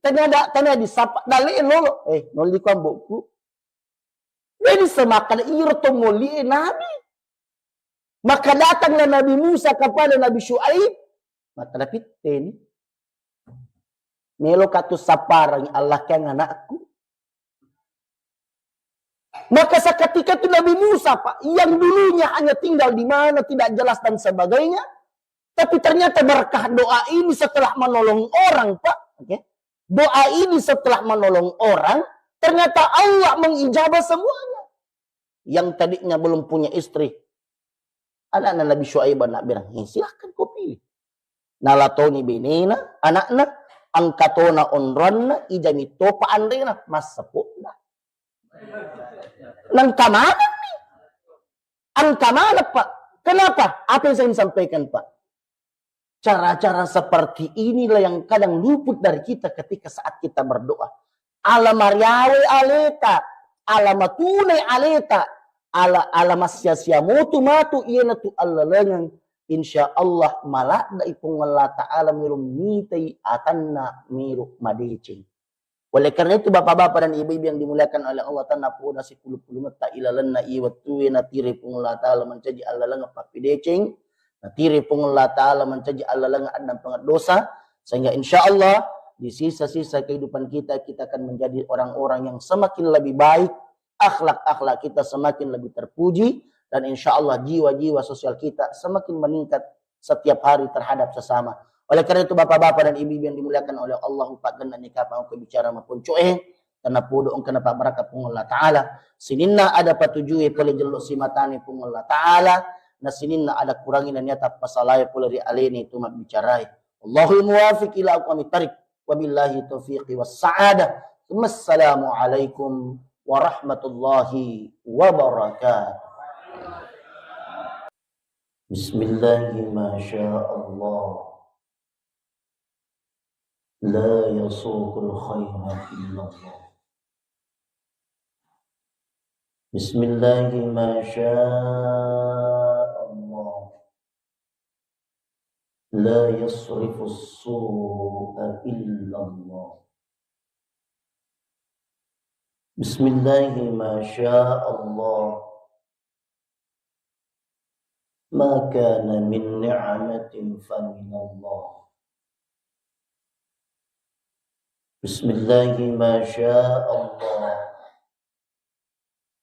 tania da-, tania disapa, dalle'e lolo, "Eh, nolli ko ambo'ku." Jadi semakan iro to mollie Nabi. Maka datanglah Nabi Musa kepada Nabi Syuaib. Maka napitteni. Meloka tu sapparangi Allah keng anakku. Maka seketika itu Nabi Musa, Pak, yang dulunya hanya tinggal di mana, tidak jelas dan sebagainya, tapi ternyata berkah doa ini setelah menolong orang, Pak, oke? Doa ini setelah menolong orang, ternyata Allah mengijabah semuanya. Yang tadinya belum punya istri, anakna Nabi Syuaib anak berang, eh, silahkan kau pilih. Nalatoni benena, anakna, angkatona onronna, ijami topa anrena, massepo'na. Nangka manenni. Engka maneng, Pak. Kenapa? Apa yang saya ingin sampaikan, Pak? Cara-cara seperti inilah yang kadang luput dari kita ketika saat kita berdoa. Ala mariawai aleta, ala matunai aleta, ala, ala massia-sia motu matu iyanatu allalengeng. Insya Allah maladda'i Puang Allah Ta'ala miro mitai atanna miro madeceng. Oleh karena itu, bapak-bapak dan ibu-ibu yang dimuliakan oleh Allah, tennapodo sipulung-pulungetta ilalenna i wettue natirai Puang Allah Ta'ala mancaji allalengeng pappideceng, natirai Puang Allah Ta'ala mancaji allalengeng addampengeng dosa, sehingga insya Allah di sisa-sisa kehidupan kita, kita akan menjadi orang-orang yang semakin lebih baik, akhlak-akhlak kita semakin lebih terpuji, dan insya Allah jiwa-jiwa sosial kita semakin meningkat setiap hari terhadap sesama. Oleh karena itu, bapak-bapak dan ibu-ibu yang dimuliakan oleh Allah, upaggenna ni kapang aku bicara maponco eh, tennapodo engka napabbarakka Puang Allah Ta'ala. Sininna ada patujue pole jello simatane Puang Allah Ta'ala, na sininna ada kurangi na niata pasalae pole ri aleni tu mabbicarai. Allahul muwafiq ila aqwamit thariq. Wabillahi taufiqi was sa'adah. Assalamualaikum warahmatullahi wabarakatuh. بسم الله ما شاء الله لا يسوق الخير إلا الله. بسم الله ما شاء الله لا يصرف السوء إلا الله. بسم الله ما شاء الله ما كان من نعمة فمن الله. بسم الله ما شاء الله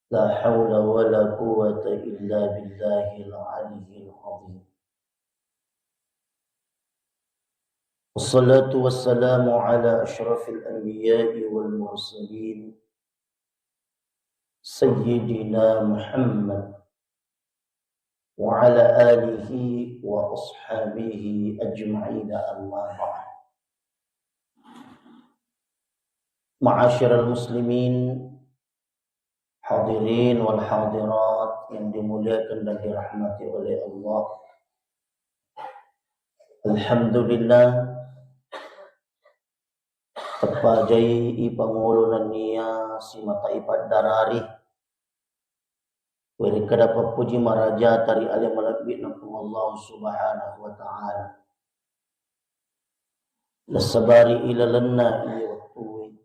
لا حول ولا قوة إلا بالله العلي العظيم. والصلاة والسلام على أشرف الأنبياء والمرسلين سيدنا محمد وعلى آله وأصحابه أجمعين، أما بعد. معاشر المسلمين، hadirin wal hadirat yang dimuliakan dan dirahmati oleh Allah. Alhamdulillah, teppajai i pangolo nennia simata i paddarari. Werekkada pappuji marajata ri ale malebbi'na Puang Allah Subhanahu wa Ta'ala. Nassabari ilalenna iya wettue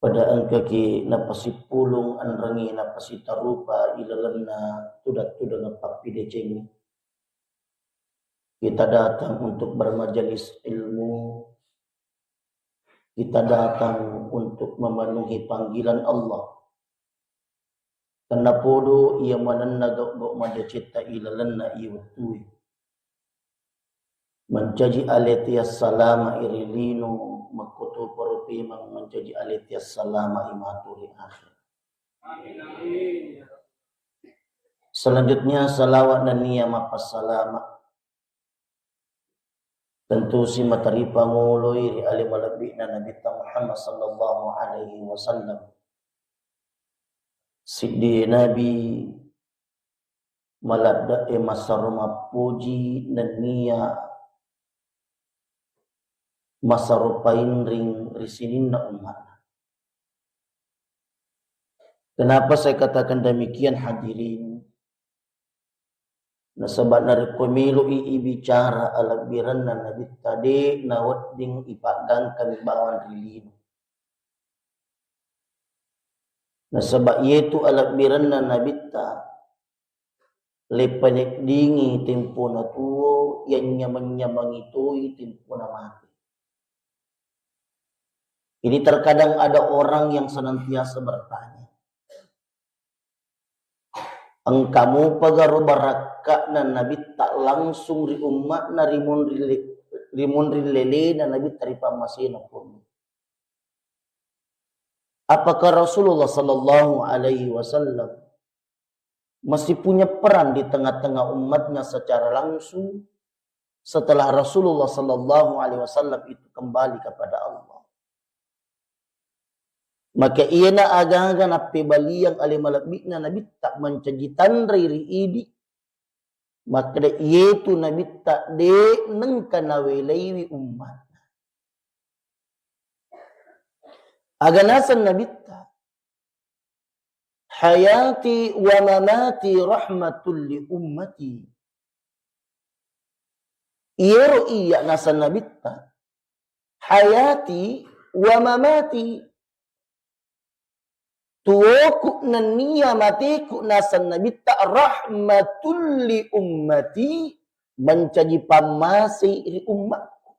pada engkaki napasippulung enrengngi napasitarupa ilalenna tudang-tudang pappidecengngi. Kita datang untuk bermajelis ilmu. Kita datang untuk memenuhi panggilan Allah. Tennapodo iya manenna gau-gau madecetta ilalenna iya wettue. Mancaji aleti assalama iri lino, makkuto poro pemang mancaji aleti assalama imatu ri akhir. Selanjutnya, salawat nennia mappassalama tentu simata ripangoloi ri ale malebbi'na Nabitta Muhammad sallallahu alaihi wasallam. Siddi Nabi maladde'e masaro mappuji nennia masaro painring ri sininna ummatna. Kenapa saya katakan demikian, hadirin? Nasaba narekko melo'i ibicara alebbirenna Nabitta, de nawedding ipaggangkang bawang ri lino. Nasaba iyetu alebbirenna Nabitta, lepaneddingi tempona tuo, yanynyameng-nyamengi toi tempona mate. Jadi terkadang ada orang yang senantiasa bertanya, engka mupagaro barakka'na Nabitta langsung ri ummatna, ri munri le-, ri munri lelena Nabitta ri pammasena Puang. Apakah Rasulullah sallallahu alaihi wasallam masih punya peran di tengah-tengah umatnya secara langsung setelah Rasulullah sallallahu alaihi wasallam itu kembali kepada Allah? Maka iyana aga-aga nappebaliang ale malebbi'na Nabitta mancaji tanrai ri idi, Makkeda, "Iyetu Nabitta de' nengka nawelaiwi ummatna." Aga naseng Nabitta, "Hayati wa mamati rahmatul li ummati." Iyero iya naseng Nabitta, "Hayati wa mamati." Tuwoku nenniya mateku naseng Nabitta rahmatul li ummati, mancaji pammasei ri ummakku.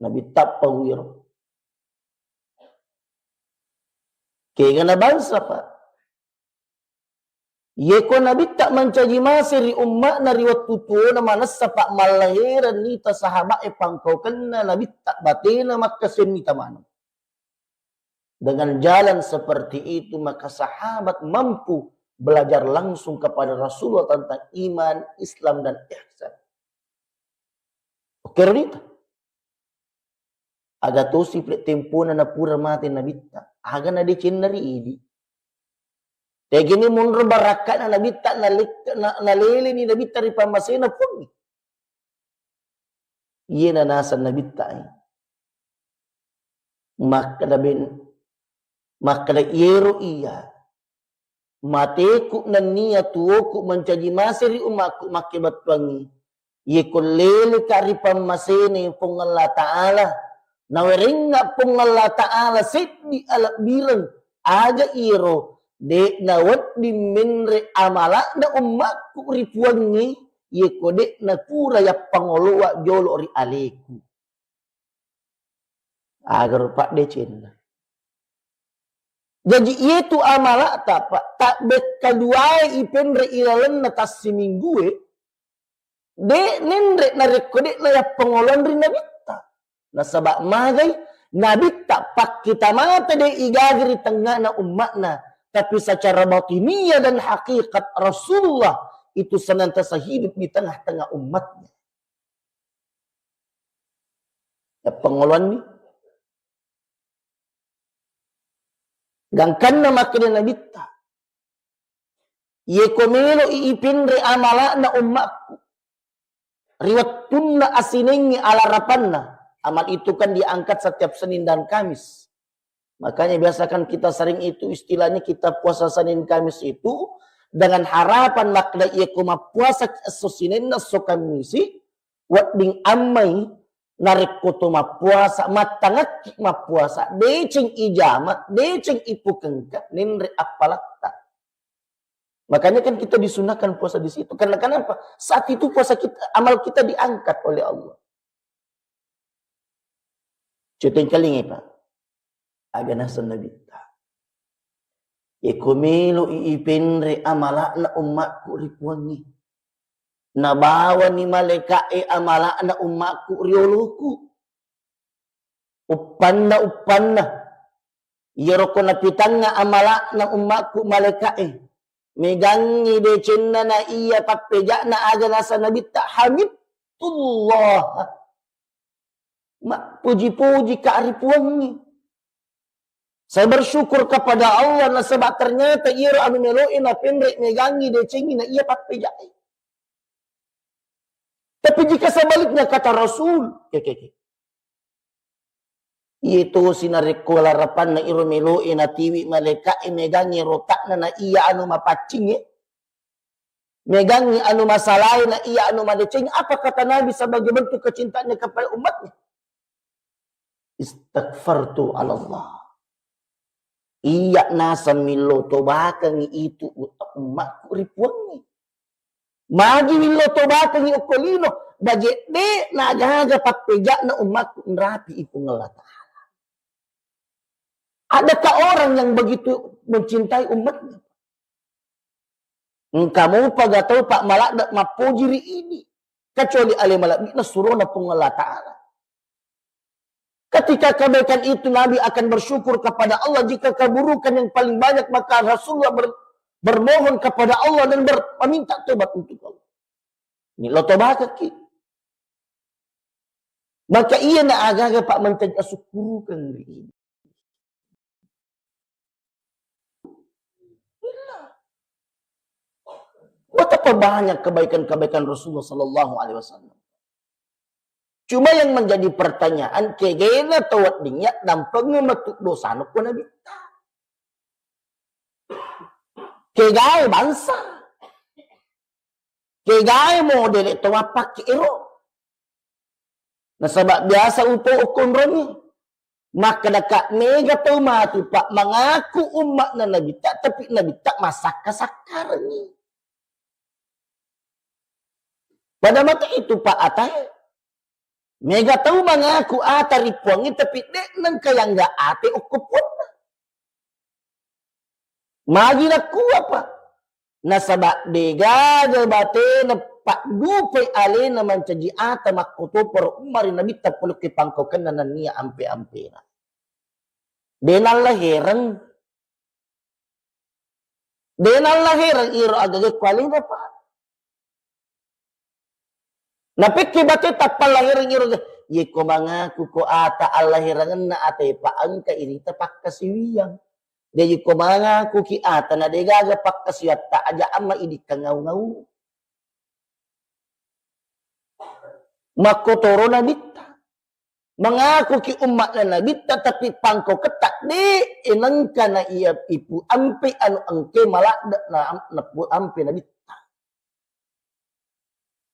Nabitta pawiro. Kegana bangsa, Pak. Yeko Nabitta mancaji mase ri umma'na ri wettu tuwona manessa, Pak, mallahereng nita sahaba'e pangkaukenna Nabitta batena makkasenni tamaneng. Dengan jalan seperti itu, maka sahabat mampu belajar langsung kepada Rasulullah tentang iman, Islam, dan ihsan. Oke, Ronita? Aga tosi pole tempona napura mate Nabitta. Aga nadecenna ri idi. Tegene monro barakka'na Nabitta, nalek-, na-, naleleni Nabitta ri pammasena Puangnge. Iyena naseng Nabitta, eh. Makkeda ben-, makkeda, "Iyero iya. Mateku nenniya tuwoku mancaji mase ri ummakku makkebettuangngi. Yeko leleka ri pammasene Puang Allah Ta'ala, nawerengnga Puang Allah Ta'ala seddi alebbireng, aja iyero de' nawedding menre amala'na ummakku ri Puangnge, yeko de' napura yappangoloa jolo ri aleku." Aga ro paddecenna. Jaji, iyetu amala'ta, Pak, tabbekkaduae ipenre ilalenna tassiminggue, de' nenre narekko de' nayappangoloang ri Nabitta. Nasaba magai, Nabitta pakkita mata de' igaga ri tengngana umma'na, tapi secara batiniah dan hakikat Rasulullah itu senantiasa hidup di tengah-tengah umatnya. Yappangoloanni. Gangkanna makkeda Nabitta, "Yeko melo'i ipenre amala'na ummakku ri wettunna asinengngi alarapanna." Amal itu kan diangkat setiap Senin dan Kamis. Makanya biasakan kita sering itu, istilahnya kita puasa Senin Kamis itu dengan harapan makkeda, "Yeko mappuasa esso Sinenna esso Kammisi, wedding ammai, narekko to mappuasa, mattangekki mappuasa, deceng ijama, deceng ipukengka, nenre appalatta." Makanya kan kita disunahkan puasa di situ. Karena kenapa? Saat itu puasa kita, amal kita diangkat oleh Allah. Cetengkalingai, Pak. Aga naseng Nabitta, "Yeko melo'i ipenre amala'na ummakku ri Puangnge, nabawani malaeka'e amala'na ummakku ri oloku. Uppanna, uppanna, iyaro ko napitangnga amala'na ummakku malaeka'e, megangngi decenna na iya pappeja'na." Aga naseng Nabitta, "Hamidtullah." Mappuji-puji ka ri Puangnge. Saya bersyukur kepada Allah nasaba ternyata iyaro anu melo'e napenre megangngi decengngi na iya pappeja'e. Tapi jika sebaliknya kata Rasul, ke, ke, ke. Iye tosi narekko larapanna iro melo'e natiwi malaeka'e megangngi rota'na na iya anu mapaccingnge. Megangngi anu masalae na iya anu madeceng, apa kata Nabi sebagai bentuk kecintaannya kepada umatnya? "Istaghfartu ala Allah." Iya naseng millau tobakengngi itu ummakku ri Puangnge. Magi millau tobakengngi okko lino, baje de' nagaga pappeja'na ummakku nrapi i Puang Allah Ta'ala. Adakah orang yang begitu mencintai umatnya? Engka mopa ga tau, Pak, maladde mappoji ri idi, kecuali ale malebbi'na surona Puang Allah Ta'ala. Ketika kebaikan itu, Nabi akan bersyukur kepada Allah. Jika keburukan yang paling banyak, maka Rasulullah ber-, bermohon kepada Allah dan ber-, meminta tobat untuk Allah. Ini lo tobat ki. Maka iya na aga-aga, Pak, mencaji asukkurukeng ri ini. Betapa Betapa banyak kebaikan-kebaikan Rasulullah sallallahu alaihi wasallam. Cuma yang menjadi pertanyaan, kegena tau wedding ya dampeng metu dosana ko nabitta. Kegae bangsa. Kegae modele tau mappake ero. Nasaba biasa upo okkonroni. Makkedaka mega tau matu, Pak, mengaku umma'na nabitta, tapi nabitta massakka-sakkarengngi. Pada mata itu, Pak, atae. Mega tau mengaku ata ri Puangnge, tapi de' nengka yangga ate okko Puanna. Magi nakkua, Pak? Nasaba degaga batena paddupai alena mancaji ata makkotoparo umma ri nabitta pole okko pangkaukenna nennia ampe-ampena. De' nalla hereng. De' nalla hereng iro agaga ko alena, Pak. Napekke bate tappa lahereng iro, yeko mangaku ko ata allaherengenna ate, Pak, engka irita pakkasiwiang. Jaji ko mangaku ki ata na degaga pakkasiwiatta, aja amma idikkangau-ngau. Makkotoro nabitta. Mengaku ki umma'na nabitta, tapi pangkauketta de' nengka na iya ipu ampe anu engke maladde na, na pu ampe nabitta.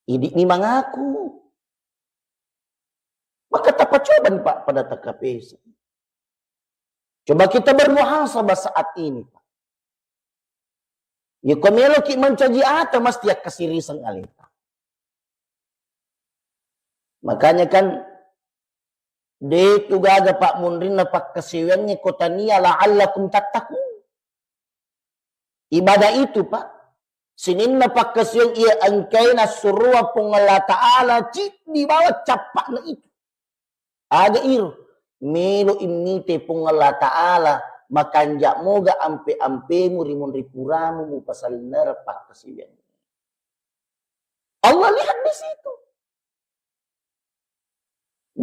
Idi'mi mangaku. Maka tapacobani, Pak, pada takapesa. Coba kita bermuhasabah saat ini, Pak. Yeko meloki mancaji ata, mesti akkasiriseng aleta. Makanya kan, de' tu gaga, Pak, munrinna pakkasiwiangnge ko tania la'allakum tattaqun. Ibadah itu, Pak, sininna pakkasiwiang iya engkae nassurua Puang Allah Ta'ala ciddi bawang cappa'na itu. Aga iro? Melo immite Puang Allah Ta'ala makanja moga ampe-ampemu ri munri puramu mupasallinnareng pakkasiwiang. Allah lihat di situ.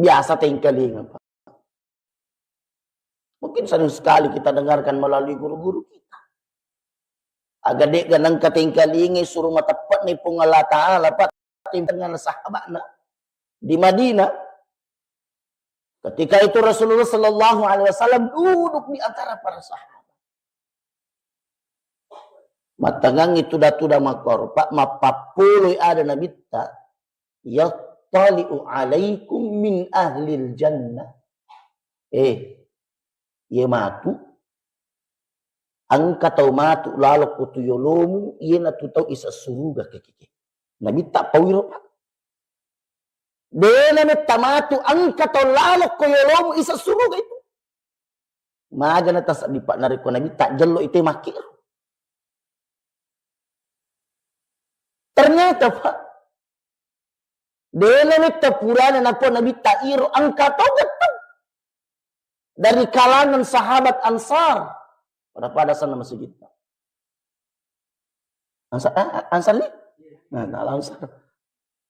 Biasa tengkalinga, Pak. Mungkin sering sekali kita dengarkan melalui guru-guru kita. Aga de'ga nengka tengkalinga suru mateppe'ni Puang Allah Ta'ala, Pak, dengan sahabatna di Madinah. Ketika itu Rasulullah sallallahu alaihi wasallam duduk di antara para sahabat. Mattangangngi tuda-tuda makkoro, Pak, mappappoloi ada nabitta, "Yattali'u alaikum min ahlil jannah." Eh, iye matu, engka tau matu lalo ko tu yolomu, iyanatu tau isa suruga kekeke. Nabitta pau iro, Pak. De' nametta matu engka tau lalo ko yolomu isa suruga itu. Magana tasaddi, Pak, narekko nabitta jello ite makkiru. Ternyata, Pak, de' nametta purana napau nabitta iro engka tau gettu dari kalangan sahabat Ansar. Pada-pada sana masigitta. Ansar, ah, ah, Ansar ni? Nah, nah, Ansar.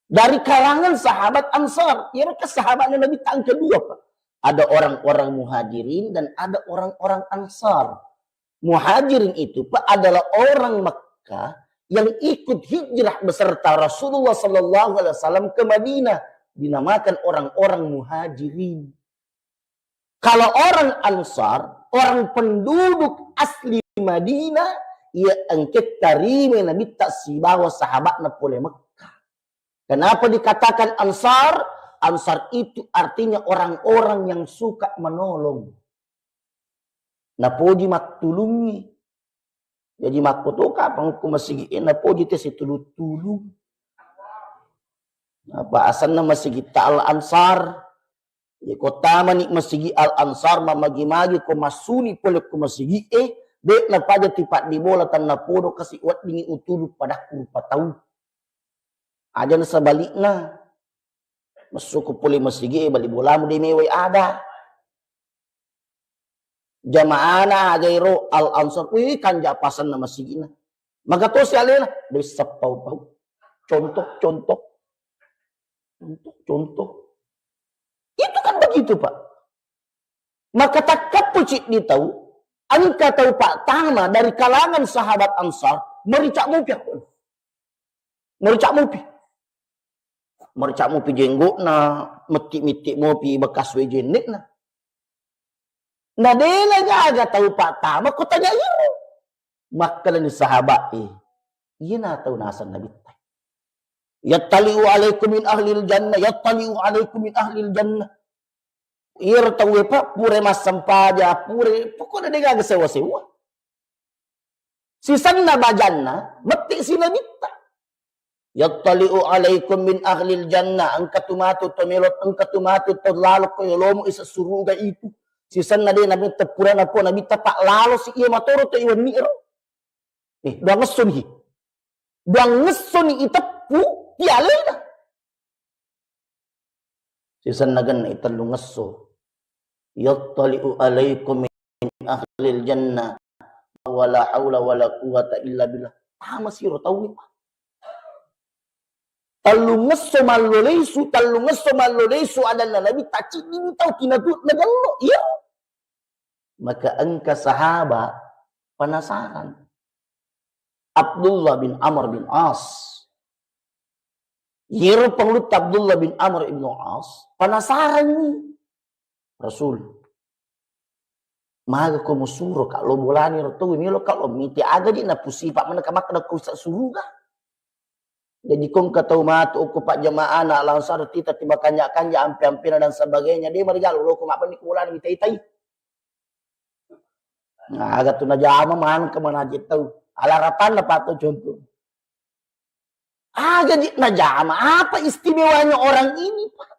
Dari kalangan sahabat Ansar. Iyaro kan sahabatnya Nabi tang kedua, Pak. Ada orang-orang Muhajirin dan ada orang-orang Ansar. Muhajirin itu, Pak, adalah orang Mekah yang ikut hijrah beserta Rasulullah sallallahu alaihi wasallam ke Madinah, dinamakan orang-orang Muhajirin. Kalau orang Ansar, orang penduduk asli Madinah, iya engke tarima Nabitta sibawa sahabatna pole Mekah. Kenapa dikatakan Ansar? Ansar itu artinya orang-orang yang suka menolong. Napoji mattulungi. Jaji makkotoka pangukku masigi e, napoji te situlu-tulu. Apa asanna masigitta Al Ansar? Ye ko tamani masigi Al Ansar, mamagi-magi ko massuni pole ko masigi e, de' napaja tipaddi bola tanna podo kasi weddingi utulu padakku rupa tau. Aja na sebalikna. Massuku pole masigi e, bali bolamu de' mewai ada. Jamaana aga ero Al Ansar, wih, kanja pasanna masigina. Maka tosi alena, de' seppau-pau. Contoh, contoh. Contoh, contoh. Itu kan begitu, Pak. Maka takkappu ciddi tau, engka tau pattama dari kalangan sahabat Ansar, merica mupi aku. Merica mupi. Merica mupi jenggokna, metti-metti mupi bekas wae jennekna. Na dena gaga tau pattama ko tanya iro. Makkedani sahabat e, iyana tau naseng Nabitta. Yattali'u alaikum min ahlil jannah, yattali'u alaikum min ahlil jannah. Iyaro tauwe pa pura massempaja, pura, pokokna de gaga sewa-sewa. Sisenna bajanna, metti si Nabitta. Yattali'u alaikum min ahlil jannah, engka tu matu to melo, engka tu matu to lalo ko yolomu isa suruga itu. Sisenna de Nabitta pura napo Nabitta pa lalo si iya matoro to iwenni ro. Eh, doang ngessoni. Doang ngessoni iteppu ti alena. Sisenna genna i tellu ngesso. Yattali'u alaikum min ahlil jannah. Wala haula wala quwwata illa billah. Tama siro tauwe. Tellu ngesso mallo lesu, tellu ngesso mallo lesu adanna Nabi, taciddini tau kinatu nagello. Iya. Maka engka sahaba penasaran. Abdullah bin Amr bin As. Yero pangulutta Abdullah bin Amr bin As penasaran ni. Rasul, maga ko musuro ka lo bolani ro tau melo ka lo mite aga di napusipa mana ka makkeda ko sa suruga. Jadi kong ka tau matu ko pak jamaah na langsung tita tiba kanja-kanja ampe-ampena dan sebagainya de marigalu lo ko mabbenni ko bolani mitai-tai. Nah, aga tu najama maneng ke manaji tau. Alarapan na pato contoh. Aga ji najama, apa istimewanya orang ini, Pak?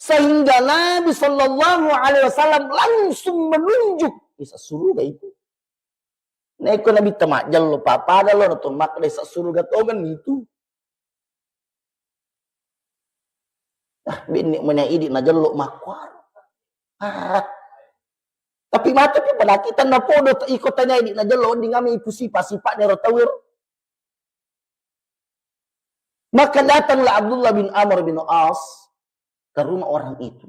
Sehingga Nabi Sallallahu Alaihi Wasallam langsung menunjuk isa suruga itu. Neko Nabi temajjallo papada lo nato makkeda isa suruga tongen itu. Ah, binni mena idi najello makkuaro. Ah. Tapi mate pi penakita napodo iko tanya idi najello wedding ami ipusipa-sipa nero tawiro. Maka datanglah Abdullah bin Amr bin As ke rumah orang itu.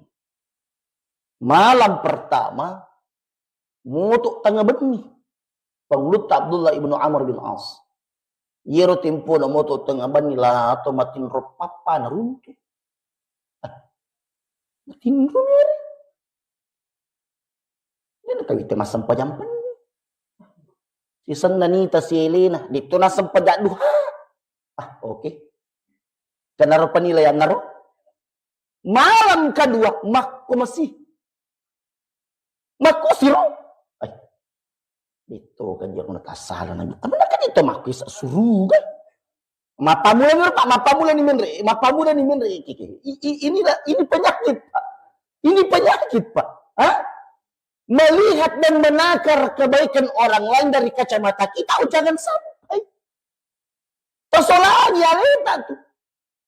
Malam pertama, moto tengnga benni. Pangulutta Abdullah ibnu Amr bin As. Yero tempona moto tengnga benni lato matinro pappa naruntu. Ah, matinro mere. Dena tawite massempajang penni. Sisenna nita sielena, ditto nassempajang duha. Ah, oke. Kenaro penilaian naro. Malam kedua, makko masih. Makko siro. Ai. Ditto kan jero na tasala na. Tapi nak ditto makko isa suruga. Mapamula ni Pak, mapamula ni menre, mapamula ni menre. Iki, iki. I- i- inilah, ini penyakit Pak. Ini penyakit Pak. Hah? Melihat dan menakar kebaikan orang lain dari kacamata kita, oh, jangan sampai. Persoalannya aleta tu.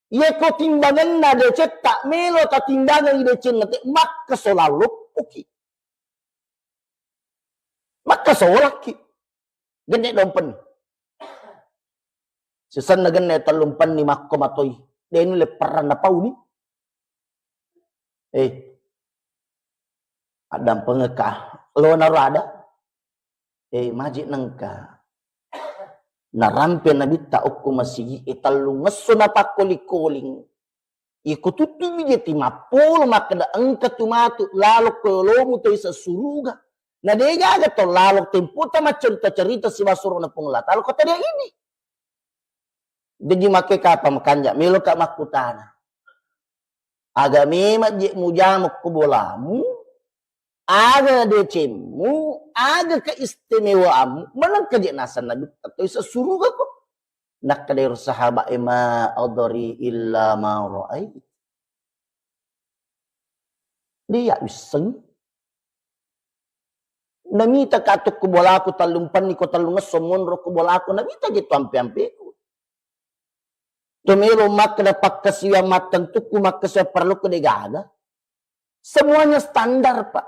Yeko timbangenna decetta melo tatimbangengi decenna te makkesola loppoki. Makkesolaki. Genne dompen. Sisenna genne tellumpenni makko matoi. Deni lepperranna pauni. Eh. Addampengekka. Lo naro ada. Eh, maji nengka. Narampe Nabitta okko masigi e tellungesso napakkoling-koling. Iko tuttu mi je timappolo makkeda engka tu matu lalo ko yolomu to isa suruga. Na degaga to lalo tempota maccarita-carita sibawa surona Puang Allah Taala ko tadi ini. Jadi makke kapa makanja melo ka makkutana. Aga memang je mujama ko bolamu, aga decemmu, aga keistimewaanmu, menengka je naseng Nabitta to isa suruga ko. Nakkeda ero sahabat e, "Ma adri illa ma ra'ait." Dia wisseng. Namita ka tu ku bolaku tellumpenni ko tellungesso monro ku bolaku, namita je tu ampe-ampeku. Tu melo makkeda pakkasiwiang mattentuku, makkasiwiang parelluku degaga. Semuanya standar, Pak.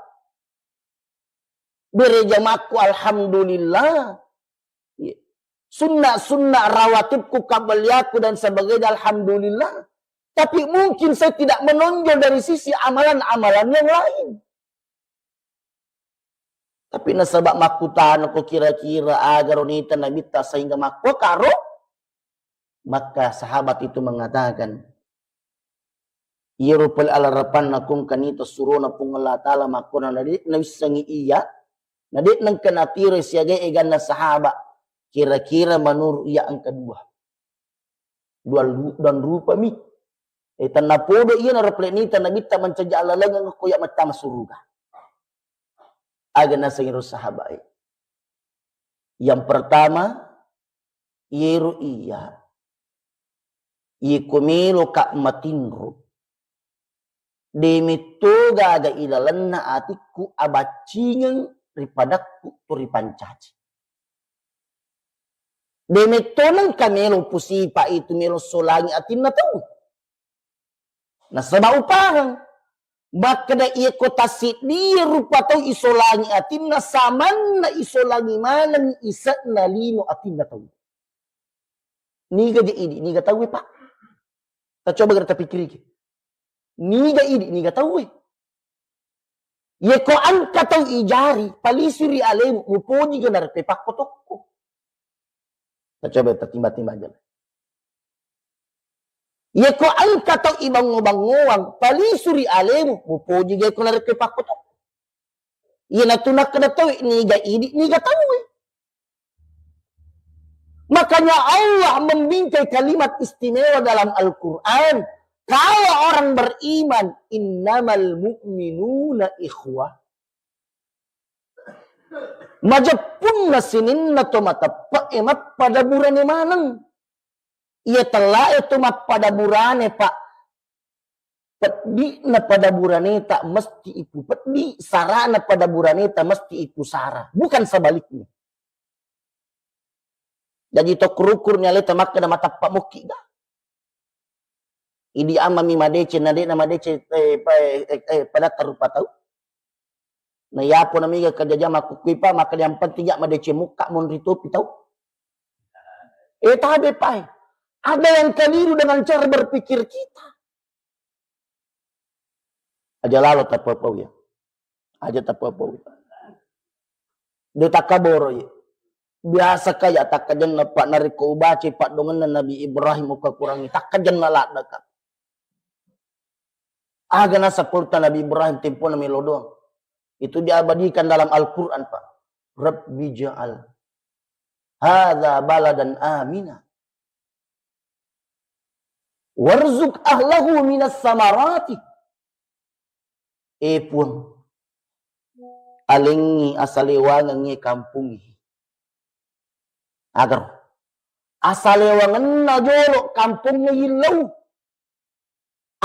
Bere jamakku, alhamdulillah. Iya. Sunna-sunna rawatibku, qabliyaku dan sebagainya, alhamdulillah. Tapi mungkin saya tidak menonjol dari sisi amalan-amalan yang lain. Tapi nasaba makkutana ko kira-kira aga ro nita Nabitta sehingga makko karo Maka sahabat itu mengatakan, iyaro pole alarapanna kongkani tassurona Puang Allah Ta'ala makkona na de'na nawissengi iya, na de'na engka natiroi siaga eganna sahaba, kira-kira menurut iya engka dua. Dua lu-, dan rupa mi. Eh, tennapodo iyanaro pole nita nabitta mancaji alalengeng ko iya mattama suruga. Aga naseng iro sahabat e? Yang pertama, iyaro iya, iyako meloka matinro, de metto gaga ilalenna atikku abaccingeng ri padakku tu ripancaji. De metto nengka melo pusipa itu melo solangi atinna tau. Nasaba upahang, makkeda iyako tassiddie rupa tau isolangi atinna, samanna isolangi maneng ise'na lino atinna tau. Niga je idi, niga tauwe, Pak? Tacoba gara tapikkiriki. Niga idi, niga tauwe? Iyako engka tau ijari, palisu ri alemu, mupoji ga narekko pakkotokko. Tacoba tatimba-timba aja. Iyako engka tau ibango-bangoang, palisu ri alemu, mupoji ga ko narekko pakkotokko. Iyanatu nakkeda tauwe, niga idi, niga tauwe. Makanya Allah membingkai kalimat istimewa dalam Al-Quran. Kalau orang beriman, innamal mu'minuna ikhwah. Majeppunna sininna to mateppe'e mappada burane maneng. Iya tellae to mappada burane, Pak. Peddi'na pada buraneta mesti ipupeddi, sarana pada buraneta mesti ipusara. Bukan sebaliknya. Jaji tokko rukurni aleta makkeda matappa mokki ga. Idi amami madeceng, na de'na madeceng, eh, pa-, eh, eh, padatta rupa tau. Na yapo namiga kajajang makkukkui, Pak, maka yang penting ya madeceng mukka monri topi tau. Eh, tabe, Pak. Ada yang keliru dengan cara berpikir kita. Aja lalo tapapau ya. Aja tapapau. De takkaboro ye. Biasa kaya takkajenna, Pak, narekko ubacai paddongenna Nabi Ibrahim, ukakurangi takkajenna ladde, Kak. Aga nasapulta Nabi Ibrahim tempona melo doang. Itu diabadikan dalam Al-Quran, Pak. Rabbi ja'al hadza baladan amina. Warzuq ahlahu minas samarati. Eh, Puang, alengngi asalewangengngi kampungngi. Agar asalewangenna jolo kampungnge yillau.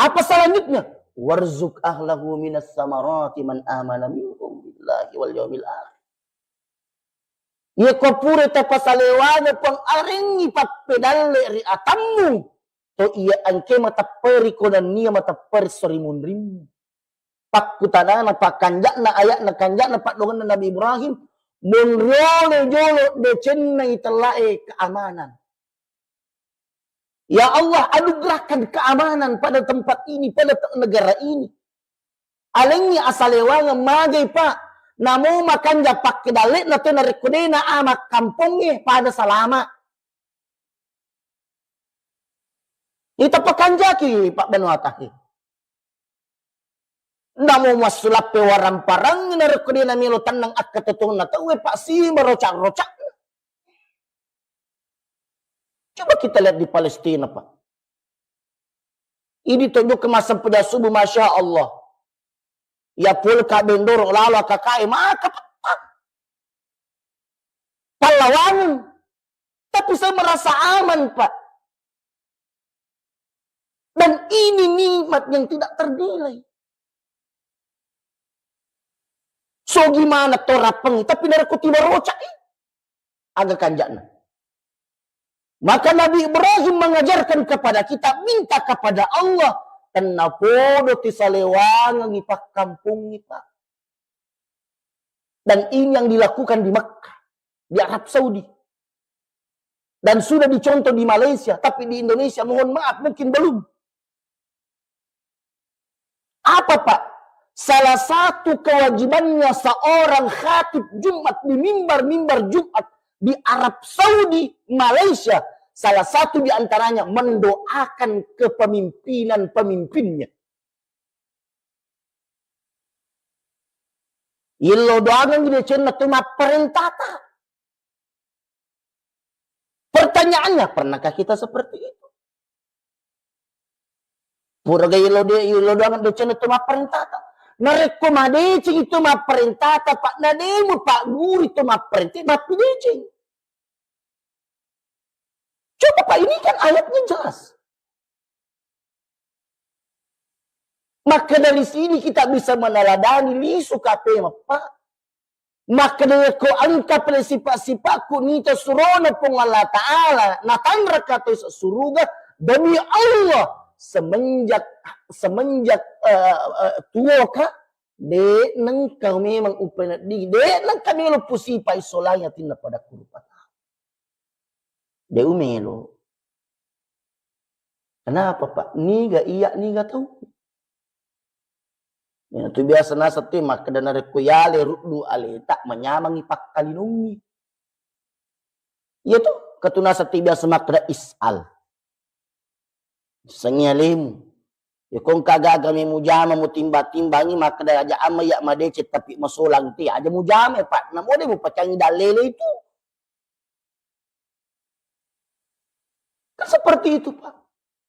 Apa selanjutnya? Warzuq ahlahu minas samarati man amana minhum billahi wal yaumil akhir. Iyako pura tapasalewangeng, Puang, arengngi pappedalle ri atammu, to iya engke matepperi ko nennia matepperi sori munrimmu. Pakkutanana, pakkanja'na, aya'na, kanja'na, paddongenna Nabi Ibrahim, monriolo jolo decenna itellae keamanan. Ya Allah, anugerahkan keamanan pada tempat ini, pada te-, negara ini. Alengngi asalewangeng magai, Pak. Namo makanja pakkedalle'na to narekko de'na ama kampongnge pada salama. Ita pakanjaki, Pak, Banuata. Namo massulappe waramparang narekko de namelo tennang akkatotonna tauwe, Pak, sima rocak-rocak. Coba kita lihat di Palestina, Pak. Ini tunjuk ke masa peda subuh, Masya Allah. Ya pole ka bendoro lalo kakae maka petang. Pallawangan. Tapi saya merasa aman, Pak. Dan ini nikmat yang tidak ternilai. So gimana to rapeng, tapi narekko tiba rocak, eh, aga kanja'na. Maka Nabi Ibrahim mengajarkan kepada kita, minta kepada Allah, tennapodo tisalewangengi pakkampungngi, Pak. Dan ini yang dilakukan di Makkah, di Arab Saudi. Dan sudah dicontoh di Malaysia, tapi di Indonesia, mohon maaf, mungkin belum. Apa, Pak? Salah satu kewajibannya seorang khatib Jumat di mimbar-mimbar Jumat di Arab Saudi, Malaysia, Salah satu di antaranya mendoakan kepemimpinan pemimpinnya. Yello doangengngi decenna tu mapparentata. Pertanyaannya, pernahkah kita seperti itu? Puraga yello de-, yello doangeng decenna tu mapparentata. Narekko madeceng itu mapparentata, Pak, nademu Pak Guru itu mapparentata, mappideceng. Coba, Pak, ini kan ayatnya jelas. Maka dari sini kita bisa meneladani lisu K P M, Pak. Maka dari ko engka pale sifat-sifat ku nita surona Puang Allah Ta'ala, natanraka to suruga, demi Allah, semenjak, semenjak, eh, eh, tuoka, de nengka memang upena di, de nengka melo pusipa isolai atinna pada kurupa. De umelo. Kenapa, Pak? Niga iya, niga tau. Iyana tu biasa naseng tu makkeda narekko yale ruddu aleta, manyamangi pakkalinungi. Iya tu, katu naseng tu biasa makkeda is'al. Sengi alemu. Ya ko engka gaga mujama, mutimba-timbangi, makkeda aja amma iya madeceng tapi masolang te, aja mujama, Pak. Namo de mupacangi dallele itu. Kan seperti itu, Pak.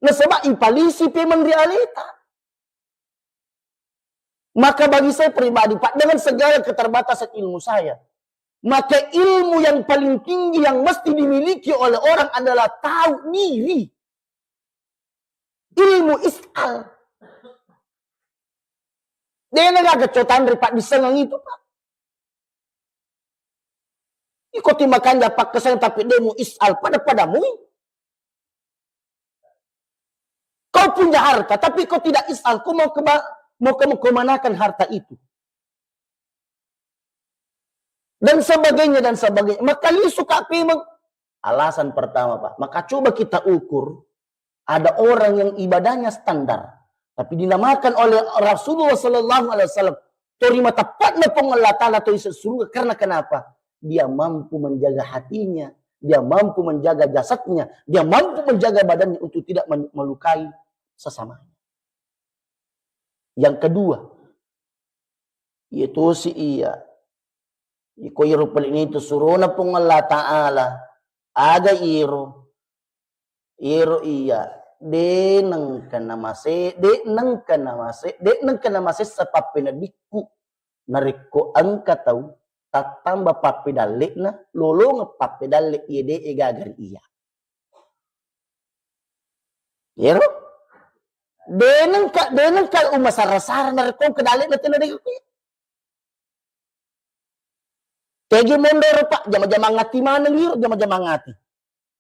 Nasaba ipalisi pemeng ri aleta. Maka bagi saya pribadi, Pak, dengan segala keterbatasan ilmu saya, maka ilmu yang paling tinggi yang mesti dimiliki oleh orang adalah tahu diri. Ilmu is'al. De nagaga cotanre paddissengeng itu, Pak. Iko timakanja pakkaseng tapi de mu is'al pada-pada mui. Kau punya harta, tapi kau tidak is'al, kau mau keba-, mau ke-, mau kemanakan harta itu? Dan sebagainya, dan sebagainya. Maka lisu K P M. Alasan pertama, Pak. Maka coba kita ukur, ada orang yang ibadahnya standar, tapi dinamakan oleh Rasulullah sallallahu alaihi wasallam, torima tepatna Puang Allah Ta'ala, to ise suruga. Karena kenapa? Dia mampu menjaga hatinya, dia mampu menjaga jasadnya, dia mampu menjaga badannya untuk tidak men-, melukai sesamanya. Yang kedua, iya tosi iya. Iko iro pale nitu surona Puang Allah Ta'ala. Aga iro? Iro iya, de nengka namase-, de nengka namase-, de nengka namasessa pappenedikku. Narekko engka tau tattamba pappedalle'na, lolongeng pappedalle iya de e gaga ri iya. Iyaro? De nengka, de nengka umasara-sara narekko engka dalle'na tena de ku. Tegi mondoro, Pak, jama-jamang ati maneng iro, jama-jamang ati.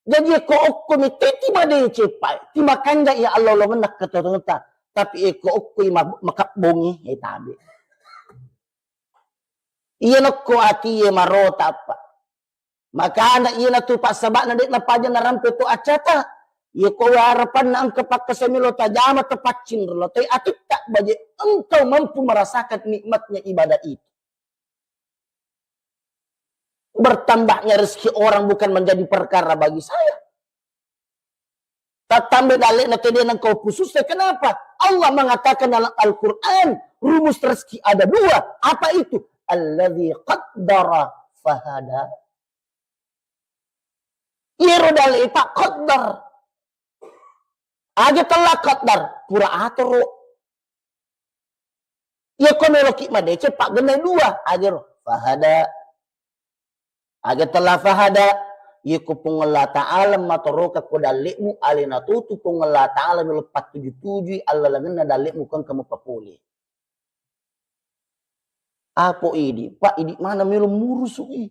Jaji eko okko mi teti madeceng, Pak, timakanja iya Allah lolongenna keturunan ta. Tapi eko okko i ma-, makabbongi, e tabe. Iya nokko ati e marota, Pak. Makana iyanatu passaba'na de'na paja narampe to accata. Iya ko harapanna engka pakkasami lo tajama, tapaccing lo tai atitta baje, engkau mampu merasakan nikmatnya ibadah itu. Bertambahnya rezeki orang bukan menjadi perkara bagi saya. Tattambai dalle'na tedena engkau khususnya. Kenapa? Allah mengatakan dalam Al-Quran, rumus rezeki ada dua. Apa itu? Alladzi qaddara fahada. Iyaro dalle'e, Pak, qaddar. Aga tella qaddar, pura atoro. Iyako meloki madeceng, Pak, gennai dua, agero fahada. Aga tella fahada, iyako Puang Allah Ta'ala matoroka ko dalle'mu, alena totu Puang Allah Ta'ala melo pattuju-tujui allalengenna dalle'mu ko engka mupapole. Apo idi, Pak, idi mana melo murusu'i.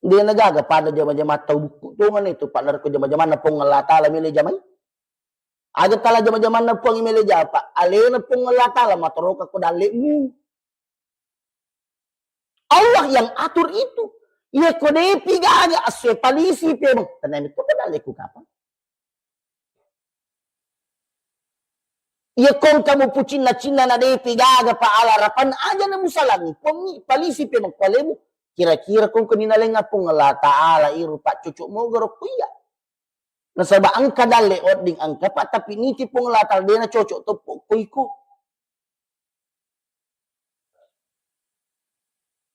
De nagaga pada jama-jama tau bukku tongeng itu, Pak, narekko jama-jamanna Puang Allah Ta'ala mele jamai. Aga tala jama-jamanna Puang mele jama, Pak, alena Puang Allah Ta'ala matoroka ko dalle'mu. Allah yang atur itu. Iya ko depi gaga asse palisi pemeng. Tenang itu ko dalle'ku kapang. Iya ko engka mupucinna-cinna na depi gaga pa alarapan aja na musalangi. Puangngi palisi pemeng ko alemu. Kira-kira kongkoni nalengnga Puang Allah Ta'ala iru paccocok mogaro ko iya. Nasaba engka dalle wedding engka pa, tapi niti Puang Allah Ta'ala dena cocok toppo ko iko.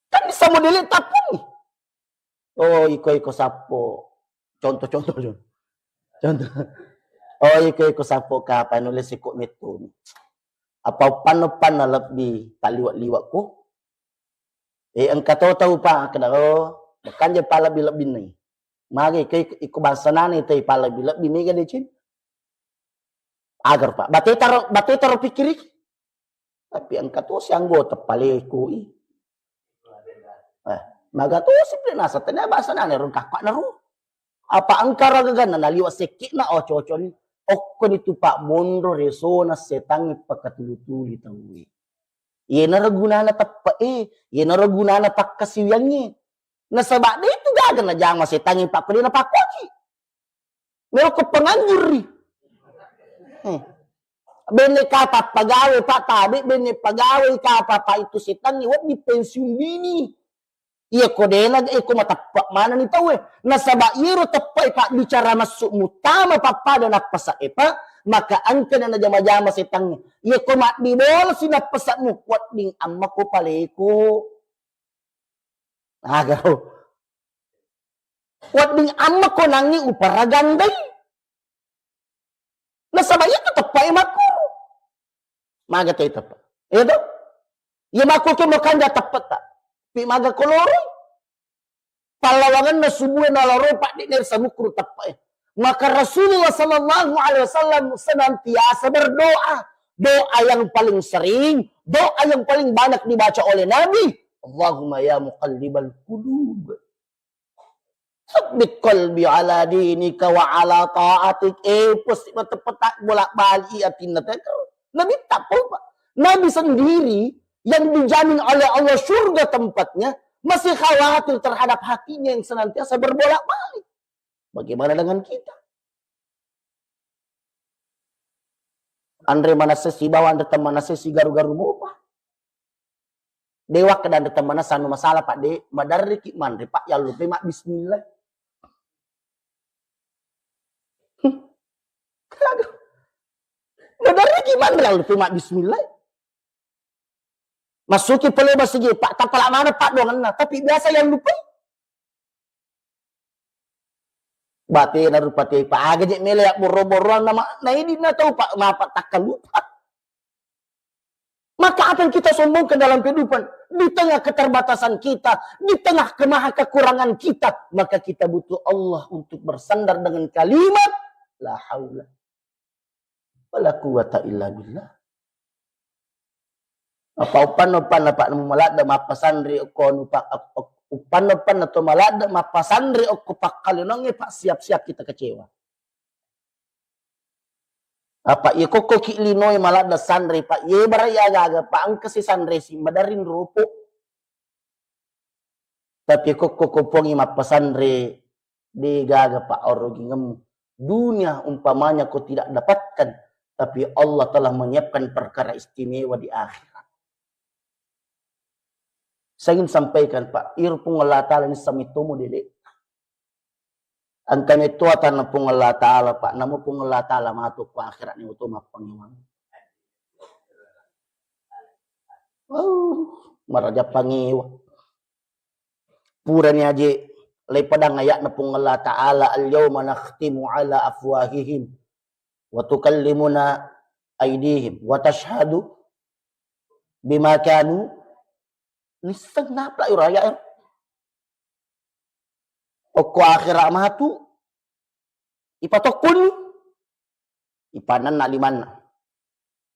Kan bisa modele tapung. Oh, iko-iko sappo. Contoh-contoh, contoh. Contoh. Oh, iko-iko sappo kapa nulle siko mettu. Apa uppanna-uppanna lebbi taliwa-liwa ko. Eh, engka to tau pa, keda, oh, kanja pa lebbi-lebbi ni. Mage iko, iko bangsa nane te pa lebbi-lebbi mega decin. Agar pa. Bateta ro, bateta ro pikiriki. Tapi engka tosi anggota palekoi. Eh, maga tosi pe nasa tania basa nane rung kakak naru. Apa engka ragaganna naliwa sekkina oco-oconi. Okkoni tu pak monro resona setangnge pakatulu-tuli tauwe. Yenaro gunana teppe e, yenaro gunana pakkasiwiangnge. Nasaba de tu gaga najama setangnge pakko de napakkuaki. Melo ko penganjurri. Eh. Benne kapa pagawe pak tabe, benne pagawe kapa pak itu setangnge wedding pensiun dini. Iya ko dena, iya ko mateppe manani tauwe. Nasaba iyaro teppe pak bicara masuk mutama pappada nappasa e pak, maka engka na najama-jama setangnge. Iya ko maddi bolasi nappasamu, wedding amma ko paleko. Aga. Wedding amma ko nangngi upara gandai. Nasaba iya tu teppe e makkuru. Maga te teppe. Iya to? Iya makku ke makanja teppe ta. Pi maga koloroi. Pallawangenna subue nalaro pak de nersa mukkuru teppe e. Maka Rasulullah sallallahu alaihi wasallam senantiasa berdoa. Doa yang paling sering, doa yang paling banyak dibaca oleh Nabi, Allahumma ya muqallibal qulub, tsabbit qalbi ala dinika wa ala ta'atik. Eh, pasti mata petak bolak-balik atinna teko. Nabi tak apa, Pak. Nabi sendiri yang dijamin oleh Allah surga tempatnya, masih khawatir terhadap hatinya yang senantiasa berbolak-balik. Bagaimana dengan kita? Anre manessai sibawa anre temmanessai sigaru-garu mopa. Dewa kedang temanna sanu masalah, Pak, de, madarriki manre, Pak, yallupai mabbismillah. Aduh. Madarriki manre, yallupai mabbismillah. Masuki pole masigi, Pak, tapala mana, Pak, doangenna, tapi biasa yallupai. Batena rupa te, Pak, aga je mele ya borro-borroan nama, na ini na tau, Pak, mapa takkalupa. Maka apa yang kita sombongkan dalam kehidupan? Di tengah keterbatasan kita, di tengah kemaha kekurangan kita, maka kita butuh Allah untuk bersandar dengan kalimat la haula wala quwwata illa billah. Apa uppanna-uppanna, Pak, namo maladde mappasanre okko anu, Pak, uppanna-uppanna to maladde mappasanre okko pakkalinongnge, Pak, siap-siap kita kecewa. Apa iya kokko ki linoe maladde sanre, Pak, ye bara iya gaga, Pak, engka si sanre si madarring ropo. Tapi kokko ko pongi mappasanre, de gaga, Pak, arugingemmu. Dunia umpamanya kau tidak dapatkan, tapi Allah telah menyiapkan perkara istimewa di akhirat. Saya ingin sampaikan, Pak, iro Puang Allah Ta'ala ini sami tomo dede. Engka metto atanna Puang Allah Ta'ala, Pak, namo Puang Allah Ta'ala matu ko akhirat ni oto mappangewang. Oh, maraja pangewa. Purani aje, lai padang ayatna Puang Allah Ta'ala, "Al-yauma nakhtimu ala afwahihim wa tukallimuna aidihim wa tashhadu bima kanu." Nisseng napla iro ayat. Okko akhirat matu, ipatokkuni, ipannenna limanna,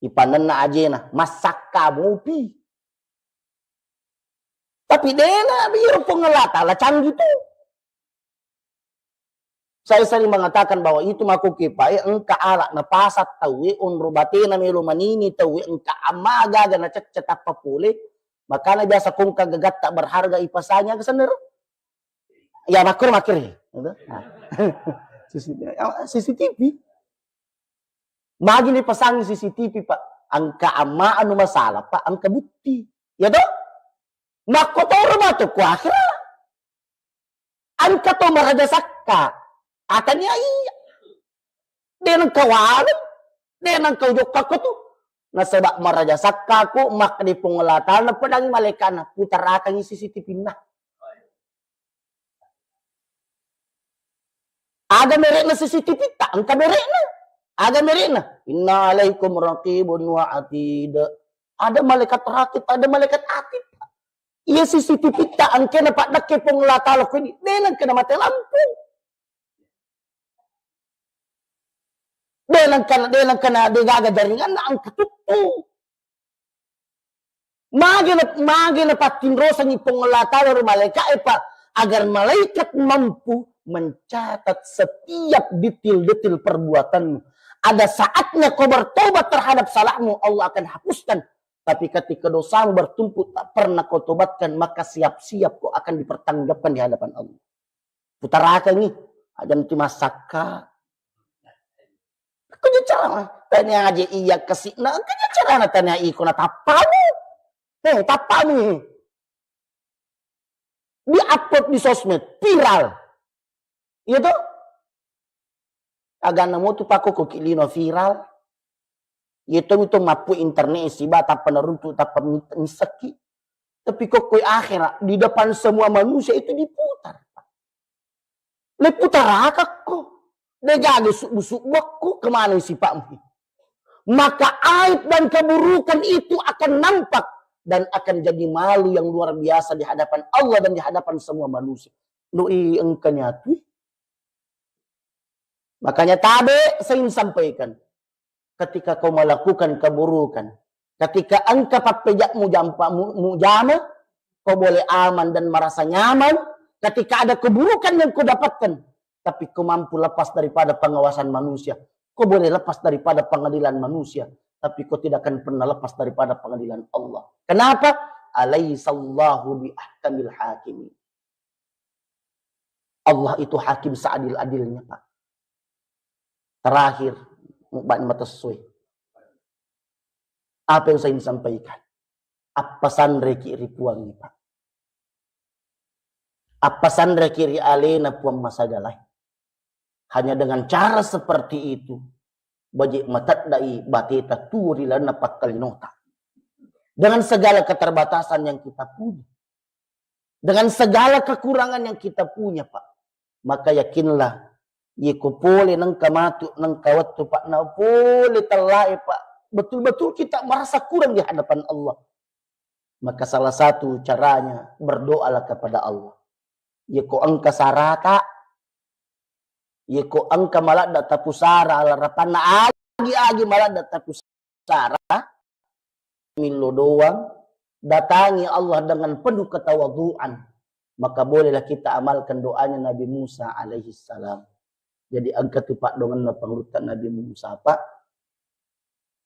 ipannenna ajena, massakka mopi. Tapi dena biro Puang Allah Ta'ala canggih tu. Saya sering mengatakan bahwa itu mako kepae engka ala napasang tauwe, onro batena melo manini tauwe, engka amma gaga nacecce tappa pole, makana biasa kongka gagatta berharga ipasanya ke sendiri. Ya, makkoro makkiri. Gitu. Nah. C C T V. Ya, C C T V. Magi ni pasang C C T V, Pak? Engka amma anu masalah, Pak, engka bukti. Ya toh? Makkotoro matu ku akhirat. Engka to maraja sakka, atania iya. De nengka waleng, de nengka ujokka ko tu. Nasaba maraja sakka ko, makkeda Puang Allah Taala, napedangi malaikana, putarakangi C C T V-na. Aga merekna C C T V ta? Engka merekna. Aga merekna? Inna alaikum raqibun wa atid. Ada malaikat rakib, ada malaikat atid. Iya C C T V ta engkena paddekke Puang Allah Taala ko ini, de nengka na mate lampu. De nengka, de nengka na de gaga jaringanna engka tuttu. Mage na, mage na pattinrosangi Puang Allah Taala ro malaika'e, Pak, agar malaikat mampu mencatat setiap detil-detil perbuatanmu. Ada saatnya kau bertobat terhadap salahmu, Allah akan hapuskan. Tapi ketika dosamu bertumpuk tak pernah kau tobatkan, maka siap-siap kau akan dipertanggungjawabkan di hadapan Allah. Putarakangi, aja nanti masakka. Kau cara tanya aja iya kesikna, kau carana tanya iko na tappamu. Eh, tappamu. Di-upload di sosmed, viral. Iya toh? Aganna mo tu pakko ko ki lino viral. Iya toh, mi to mappu internet siba tappa naruntu, tappa mi-, missekki. Tapi kokkoi akhirat, di depan semua manusia itu diputar. Le putarakakko. De gaga subbu-subbukku, kemana sipatmu? Maka aib dan keburukan itu akan nampak dan akan jadi malu yang luar biasa di hadapan Allah dan di hadapan semua manusia. Doi engka niatui. Makanya tabe saya ingin sampaikan. Ketika kau melakukan keburukan, ketika engka pappeja'mu jampa mu-, mujama, kau boleh aman dan merasa nyaman. Ketika ada keburukan yang kau dapatkan, tapi kau mampu lepas daripada pengawasan manusia, kau boleh lepas daripada pengadilan manusia, tapi kau tidak akan pernah lepas daripada pengadilan Allah. Kenapa? Alaisallahu bi ahkamil hakimin. Allah itu hakim seadil-adilnya, Pak. Terakhir, mubban matessui. Apa yang saya ingin sampaikan? Appasanreki ri Puangnge, Pak. Appasanreki ri alena Puang Masagalae. Hanya dengan cara seperti itu, baje mateddai bateta tuo ri lalenna pakkalinota. Dengan segala keterbatasan yang kita punya. Dengan segala kekurangan yang kita punya, Pak. Maka yakinlah, yeko pole nengka matu, nengka wettu, Pak, na pole tellae, Pak, betul-betul kita merasa kurang di hadapan Allah. Maka salah satu caranya, berdoalah kepada Allah. Yeko engka sarata, yeko engka maladda tapusara alarapanna, agi-agi maladda tapusara, millo doang, datangi Allah dengan penuh ketawadhuan, maka bolehlah kita amalkan doanya Nabi Musa alaihi salam. Jadi engka tu paddoangenna pangulutta Nabi Musa, Pak.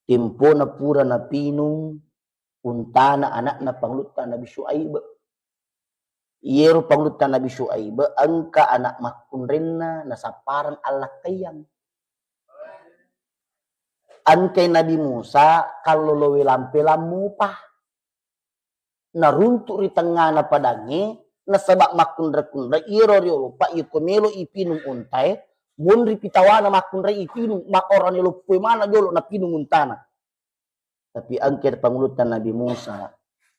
Tempona pura napinung untana anakna pangulutta Nabi Syuaib. Iyero pangulutta Nabi Syuaib engka anak makkunrenna nasappareng allakkaiang. Engkai Nabi Musa kalloloe lampe lammupa. Naruntu ri tengngana padangnge, nasaba makkunrai-kunrai iyero riolo, Pak, iyeko melo ipinung untae, monri pitawana makkunrai ipinung, maorane loppoi mana jolo napinung untana. Tapi engke pangulutta Nabi Musa,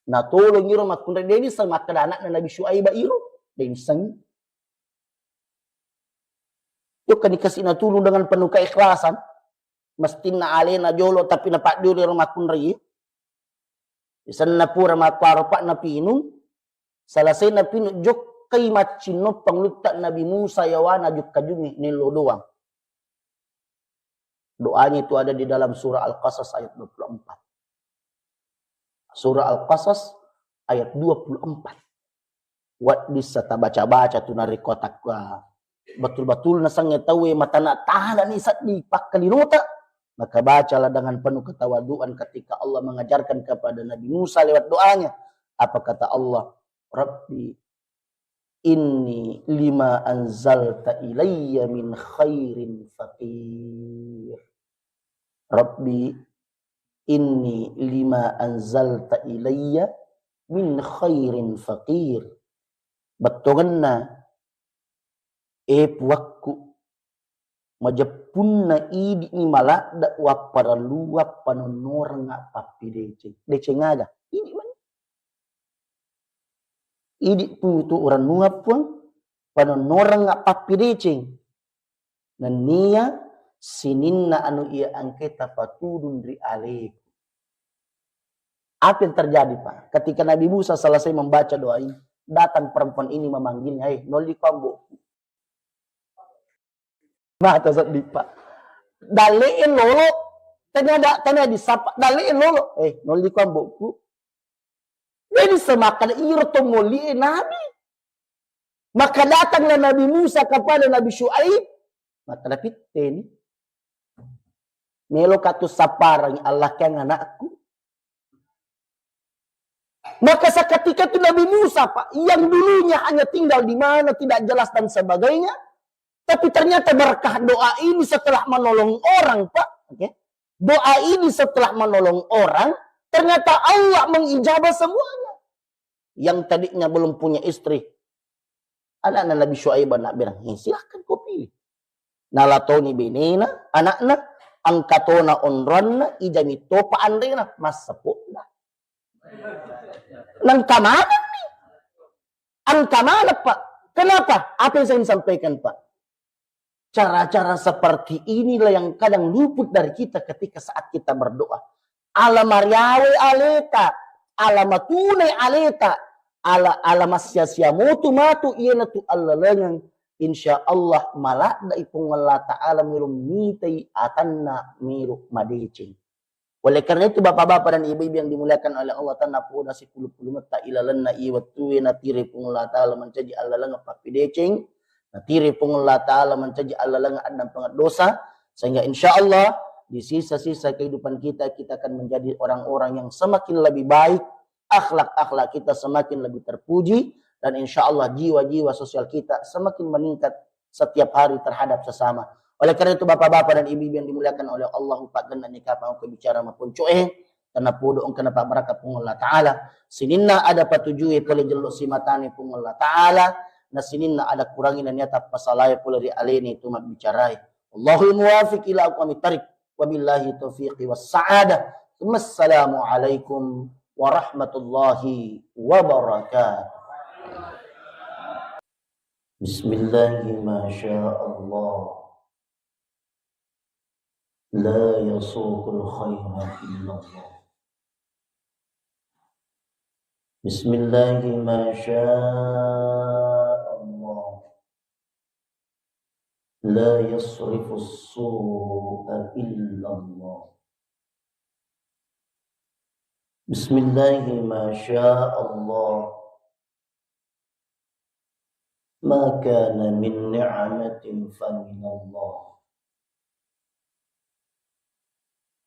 natolong iro makkunrai, de nisseng makkeda anakna Nabi Syuaib iro, de nisseng. Jokka dikasih natulung dengan penuh keikhlasan. Mestinna alena jolo, tapi napaddiolo ro makkunrai. Isenna pura makkuaro, Pak, napinung, salasai napinung, jokkai maccinno pangulutta Nabi Musa yawana jukka jungi nello doang. Doanya itu ada di dalam surah Al-Qasas ayat dua puluh empat. Surah Al-Qasas ayat dua puluh empat. Wedding sa tabaca-baca tu narekko takwa betul-betul nasengnge tauwe matana-tana ni seddi pakkalinota, maka bacalah dengan penuh ketawaduan ketika Allah mengajarkan kepada Nabi Musa lewat doanya. Apa kata Allah? Rabbi inni lima anzalta ilayya min khairin faqir. Rabbi inni lima anzalta ilayya min khairin faqir. Bettuanna, E Puakku, majeppunna idi'ni maladde' wapparelluang panonnoreng pappideceng. Deceng aga? Idi' mani. Idi' putu urennuang Puang, panonnoreng pappideceng. Nennia sininna anu iya engkae tapatudung ri aleku. Apa yang terjadi, Pak? Ketika Nabi Musa selesai membaca doa ini, datang perempuan ini memanggilnya, "Eh, nolli ko ambo'ku." Mata seddi, Pak. Dalle'e lolo, tania da-, tania disapa, dalle'e lolo. "Eh, nolli ko ambo'ku." Jadi semakan iro to mollie Nabi. Maka datanglah Nabi Musa kepada Nabi Syuaib. Maka dapitteni. Meloka tu sapparangi Allah keng anakku. Maka seketika itu Nabi Musa, Pak, yang dulunya hanya tinggal di mana, tidak jelas dan sebagainya, tapi ternyata berkah doa ini setelah menolong orang, Pak, oke? Doa ini setelah menolong orang, ternyata Allah mengijabah semuanya. Yang tadinya belum punya istri, anakna Nabi Syuaib, anak berang, "Eh, silahkan kau pilih." Nalatoni benena, anakna, angkatona onronna, ijami topa anrena, massepo'na. Nangka manenni. Angka maneng, Pak. Kenapa? Apa yang saya ingin sampaikan, Pak? Cara-cara seperti inilah yang kadang luput dari kita ketika saat kita berdoa. Ala mariawe aleta, ala matune aleta, ala, ala massia-sia motu matu iyanatu allalengeng. Insya Allah maladde'i Puang Allah Ta'ala melo mitai atanna melo madeceng. Oleh karena itu, Bapak-bapak dan Ibu-ibu yang dimuliakan oleh Allah, tennapodo sipulung-pulungetta ilalenna i wettue natiri Puang Allah Ta'ala mancaji allalengeng pappideceng, natiri Puang Allah Ta'ala mancaji allalengeng addampengeng dosa, sehingga insya Allah di sisa-sisa kehidupan kita, kita akan menjadi orang-orang yang semakin lebih baik, akhlak-akhlak kita semakin lebih terpuji, dan insya Allah jiwa-jiwa sosial kita semakin meningkat setiap hari terhadap sesama. Oleh karena itu, Bapak-bapak dan Ibu-ibu yang dimuliakan oleh Allah, upaggenna nikah pangko bicara maponcoe, tennapodo engka napabbarakka Puang Allah Ta'ala. Sininna ada patujue pole jello simatane Puang Allah Ta'ala, na sininna ada kurangi nennia tappasalae pole ri aleni tu mabbicarai. Allahul muwafiq ila aqwamit thariq. Wabillahi taufiqi was sa'adah. Assalamualaikum warahmatullahi wabarakatuh. Bismillahi ma sya Allah. La yasuqul khaira illallah. Bismillahi ma sya Allah. La yasrifus su'a illallah. Bismillahi ma sya Allah. Ma kana min ni'matin faminallah.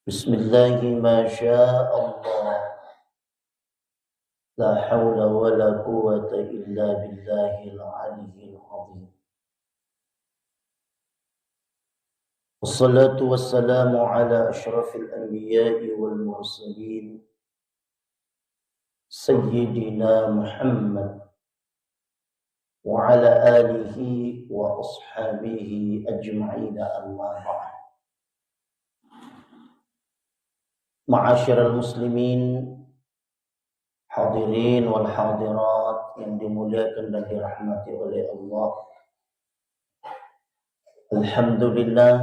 Bismillahi ma sya Allah. La haula wa la quwwata illa billahil aliyyil azim. Wassalatu wassalamu ala asyrafil anbiya'i wal mursalin, Sayyidina Muhammad wa ala alihi wa ashabihi ajma'in, amma ba'd. Ma'asyiral muslimin, hadirin wal hadirat yang dimuliakan dan dirahmati oleh Allah. Alhamdulillah,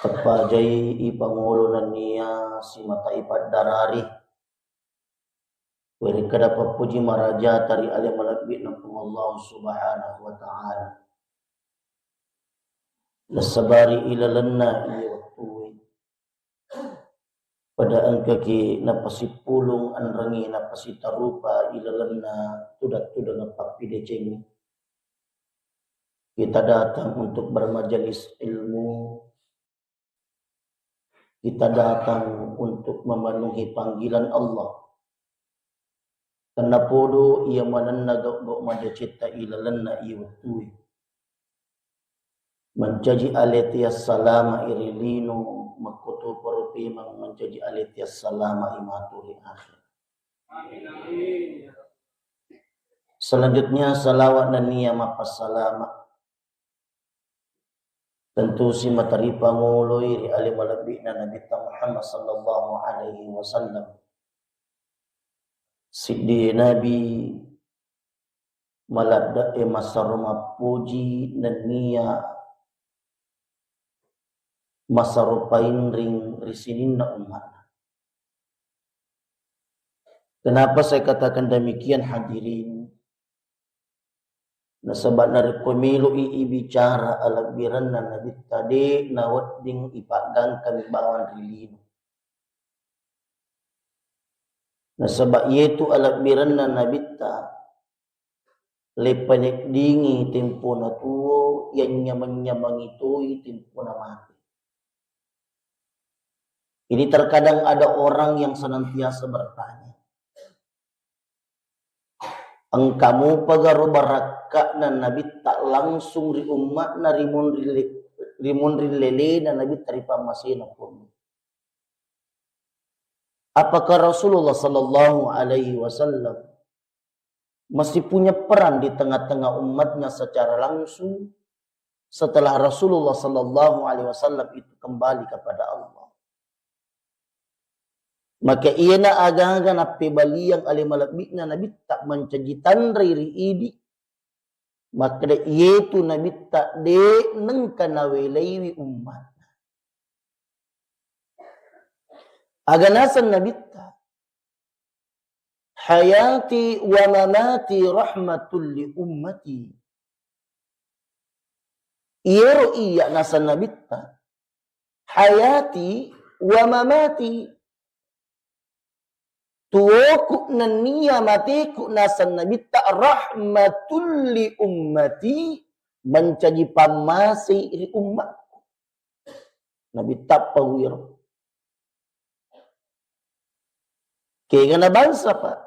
teppajai ipangolo nennia simata ipaddarari. Werekkada pappuji marajata ri ale malebbi'na Puang Allah Subhanahu wa Ta'ala. Nasabari ilalenna iya wettue. Pada engkaki napasippulung enrengngi napasitarupa ilalenna tudang-tudang pappidecengngi. Kita datang untuk bermajelis ilmu. Kita datang untuk memenuhi panggilan Allah. Tennapodo iya manenna gau-gau madecetta ilalenna iya wettue. Mancaji aleti assalama iri lino, makkotoparo pemeng mancaji aleti assalama imatu ri akhir. Amin, amin. Selanjutnya, salawat nennia mappassalama tentu si mataripangoloi ri ale malebbi'na Nabitta Muhammad sallallahu alaihi wasallam. Siddi Nabi maladde'e massaro mappoji nennia massaro painring ri sininna umma'na. Kenapa saya katakan demikian, hadirin? Nasaba narekko melo'i ibicara alebbirenna Nabitta, de' nawedding ipaggangkang bawang ri lino. Nasaba iyetu alebbirenna Nabitta, lepaneddingi tempona tuo, yannyameng-nyamengi toi tempona mate. Ini terkadang ada orang yang senantiasa bertanya, engka mupagaro barakka'na Nabitta langsung ri umma'na, ri munri le-, ri munri lelena Nabitta ri pammasena Puang? Apakah Rasulullah sallallahu alaihi wasallam masih punya peran di tengah-tengah umatnya secara langsung? Setelah Rasulullah sallallahu alaihi wasallam itu kembali kepada Allah, maka iyena aga-aga nappebaliang ale malebbi'na Nabitta mancaji tanrai ri idi, makkeda iyetu Nabitta de' nengka nawelaiwi umma'na. Aga naseng Nabitta, "Hayati wa mamati rahmatul li ummati." Iyero iya naseng Nabitta, "Hayati wa mamati." Tuoku nennia mateku naseng Nabitta rahmatul li ummati, mancaji pammasei ri ummakku. Nabitta pawiro. Kegana bangsa, Pak.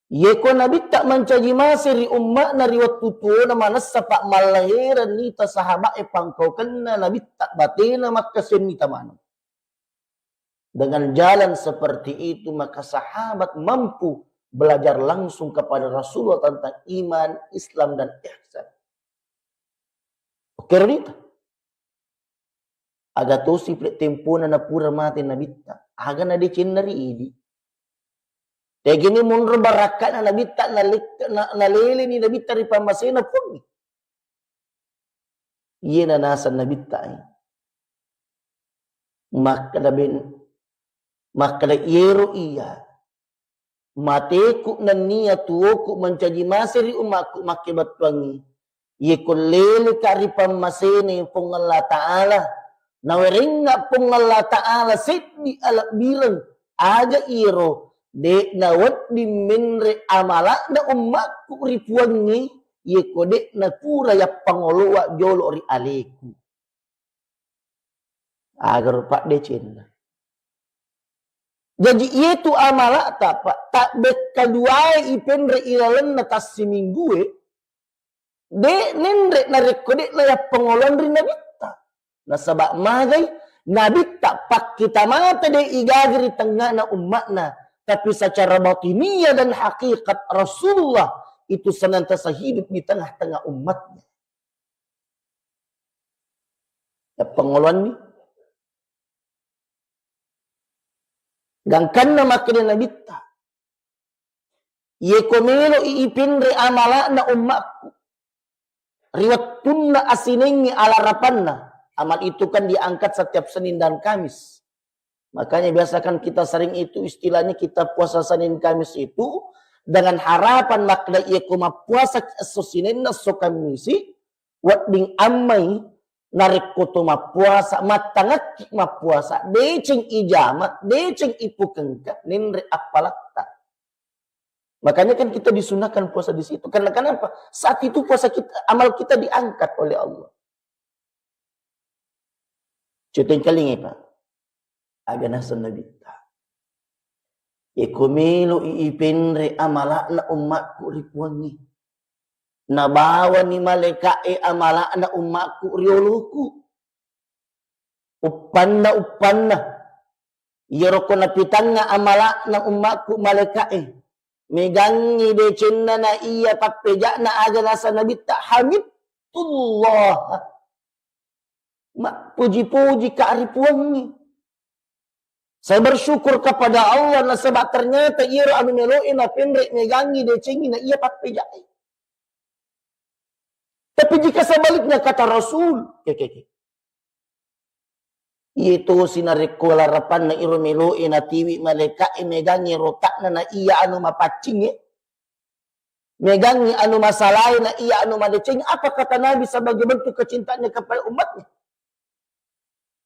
Yeko Nabitta mancaji mase ri umma'na ri wettu tuona manessa, Pak, mallaherenni ta sahaba'e pangkaukenna Nabitta batena makkasenni tamaneng. Dengan jalan seperti itu, maka sahabat mampu belajar langsung kepada Rasulullah tentang iman, Islam, dan ihsan. Oke, Ronita? Aga tosi pole tempona napura mate Nabitta. Aga nadecenna ri idi. Tegini monro barakka'na Nabitta, nalek-, na-, naleleni Nabitta ri pammasena Puangnge. Iyena naseng Nabitta, eh. Makkeda ben-, makkeda iyero iya. Mateku nennia tuoku mancaji mase ri ummakku makkebettuangngi. Yeko leleka ri pammasene Puang Allah Ta'ala, nawerengnga Puang Allah Ta'ala seddi alebbireng, aja iyero, de' nawedding menre amala'na ummakku ri Puangnge, yeko de' napura yappangoloa jolo ri aleku. Agaro paddecenna. Jaji, iyetu amala'ta, Pak, tabbekka duae ipenre ilalenna tassiminggue, de' nenre narekko de' nayappangoloang ri Nabitta. Nasaba magai, Nabitta pakkita mate de' igaga ri tengngana umma'na, tapi secara batiniah dan hakikat Rasulullah itu senantiasa hidup di tengah-tengah umatnya. Yappangoloanni. Gangkanna makkeda Nabitta, yeko melo'i ipenre amala'na ummakku ri wettunna asinengngi alarapanna, amal itu kan diangkat setiap Senin dan Kamis. Makanya biasa kan kita sering itu istilahnya kita puasa Senin Kamis itu dengan harapan makkeda yeko mappuasa esso Sinenna esso Kammisi, wedding ammai narekko to mappuasa, mattangekki mappuasa, deceng ijama, deceng ipukengka, nenre appalatta. Makanya kan kita disunahkan puasa di situ. Karena kenapa? Saat itu puasa kita, amal kita diangkat oleh Allah. Cutengkalingai, Pak. Aga naseng Nabitta, yeko melo'i ipenre amala'na ummakku ri Puangnge, nabawani malaeka'e amala'na ummakku ri oloku. Uppanna, uppanna. Iyaro ko napitangnga amala'na ummakku malaeka'e, megangngi decenna na iya pappeja'na aga nasa Nabitta, hamidtullah. Mappuji-puji ka ri Puangnge. Saya bersyukur kepada Allah nasaba ternyata iyaro anu melo'e napenre megangngi decengngi na iya pappeja'e. Tapi jika sebaliknya kata Rasul, ke, ke, ke. Iya tosi narekko larapanna iro melo'e natiwi malaika'e megangngi rota'na na iya anu mapaccingnge, megangngi anu masalae na iya anu madeceng, apa kata Nabi sebagai bentuk kecintaannya kepada umatnya?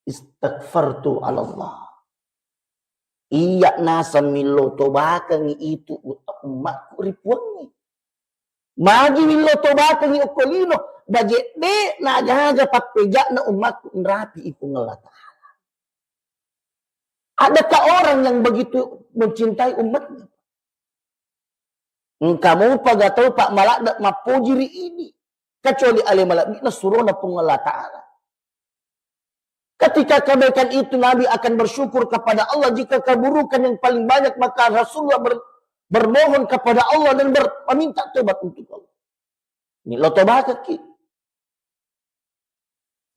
Istaghfartu ala Allah. Iya naseng millau tobakengngi itu ummakku ri Puangnge. Magi millau tobakengngi okko lino, baje de nagaga pappeja'na ummakku nrapi i Puang Allah Ta'ala. Adakah orang yang begitu mencintai umatnya? Engka mupa ga tau pa maladde mappoji ri idi, kecuali ale malebbi'na surona Puang Allah Ta'ala. Ketika kebaikan itu Nabi akan bersyukur kepada Allah, jika keburukan yang paling banyak maka Rasulullah ber-, bermohon kepada Allah dan ber-, meminta tobat untuk Allah. Ini lo tobakaki.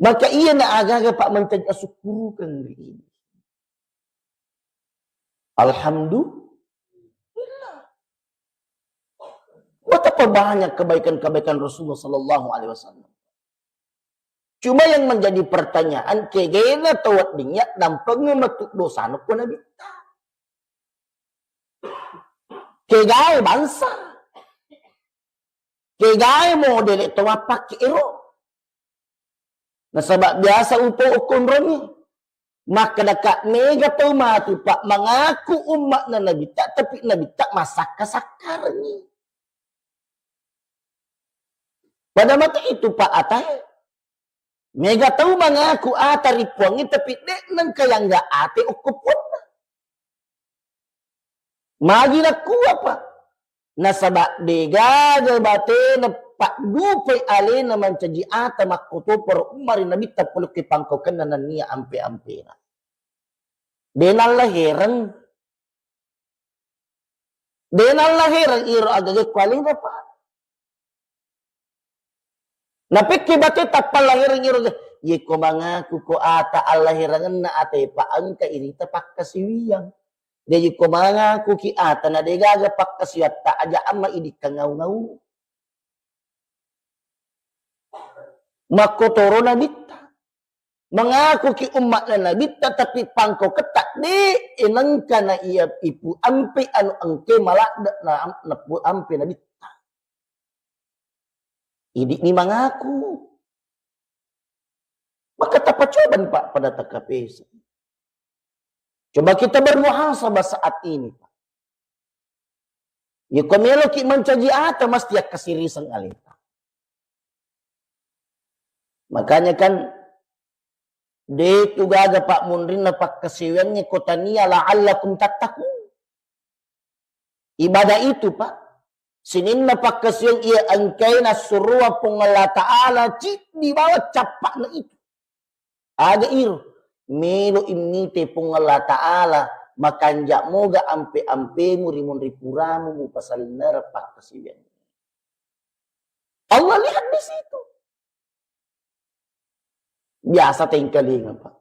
Maka iya na aga-aga pa mancaji asukkurukeng ri idi. Alhamdulillah. Betapa banyak kebaikan-kebaikan Rasulullah sallallahu alaihi wasallam. Cuma yang menjadi pertanyaan, kegena tau wedding yaddampengnge metu dosana ko Nabitta. Kegae bangsa. Kegae modele to mappakke ero. Nasaba biasa upo okkonroni. Makkedaka mega tau matu, Pak, mengaku umma'na Nabitta, tapi Nabitta masakka-sakkarengngi. Pada mata itu, Pak, atae. Mega tau mengaku ata ri Puangnge, tapi de nengka yangga ate okko Puanna. Magi nakkuapa? Nasaba degaga batena paddupai alena mancaji ata makkotoparo umma ri Nabitta polokki pangkaukenna nennia ampe-ampena. De nalla hereng. De nalla hereng iro agaga ko alena, Pak. Napekke bate tappa lahereng iro, yeko mangaku ko ata allaherengenna ate pa engka irita pakkasiwiang. Jaji ko mangaku ki ata na degaga pakkasiwiatta aja amma idikkangau-ngau. Makkotoro Nabitta. Mengaku ki umma'na Nabitta, tapi pangkauketta de nengka na iya ipu ampe anu engke maladde na, na pu ampe Nabitta. Idi'ni mangaku. Maka tapacobani, Pak, pada takapesa. Coba kita bermuhasabah saat ini, Pak. Yeko meloki mancaji ata, mesti akkasiriseng aleta. Makanya kan, de tu gaga pammunrinna pakkasiwiangnge ko tania la'allakum tattaqun. Ibadah itu, Pak, sininna pakkasiwiang iya engkae nassurua Puang Allah Ta'ala ciddi bawang cappa'na itu. Aga iro, melo immite Puang Allah Ta'ala, makanja moga ampe-ampemu ri munri puramu mupasallinnereng pakkasiwiang. Allah lihat di situ. Biasa tengkalinga, Pak.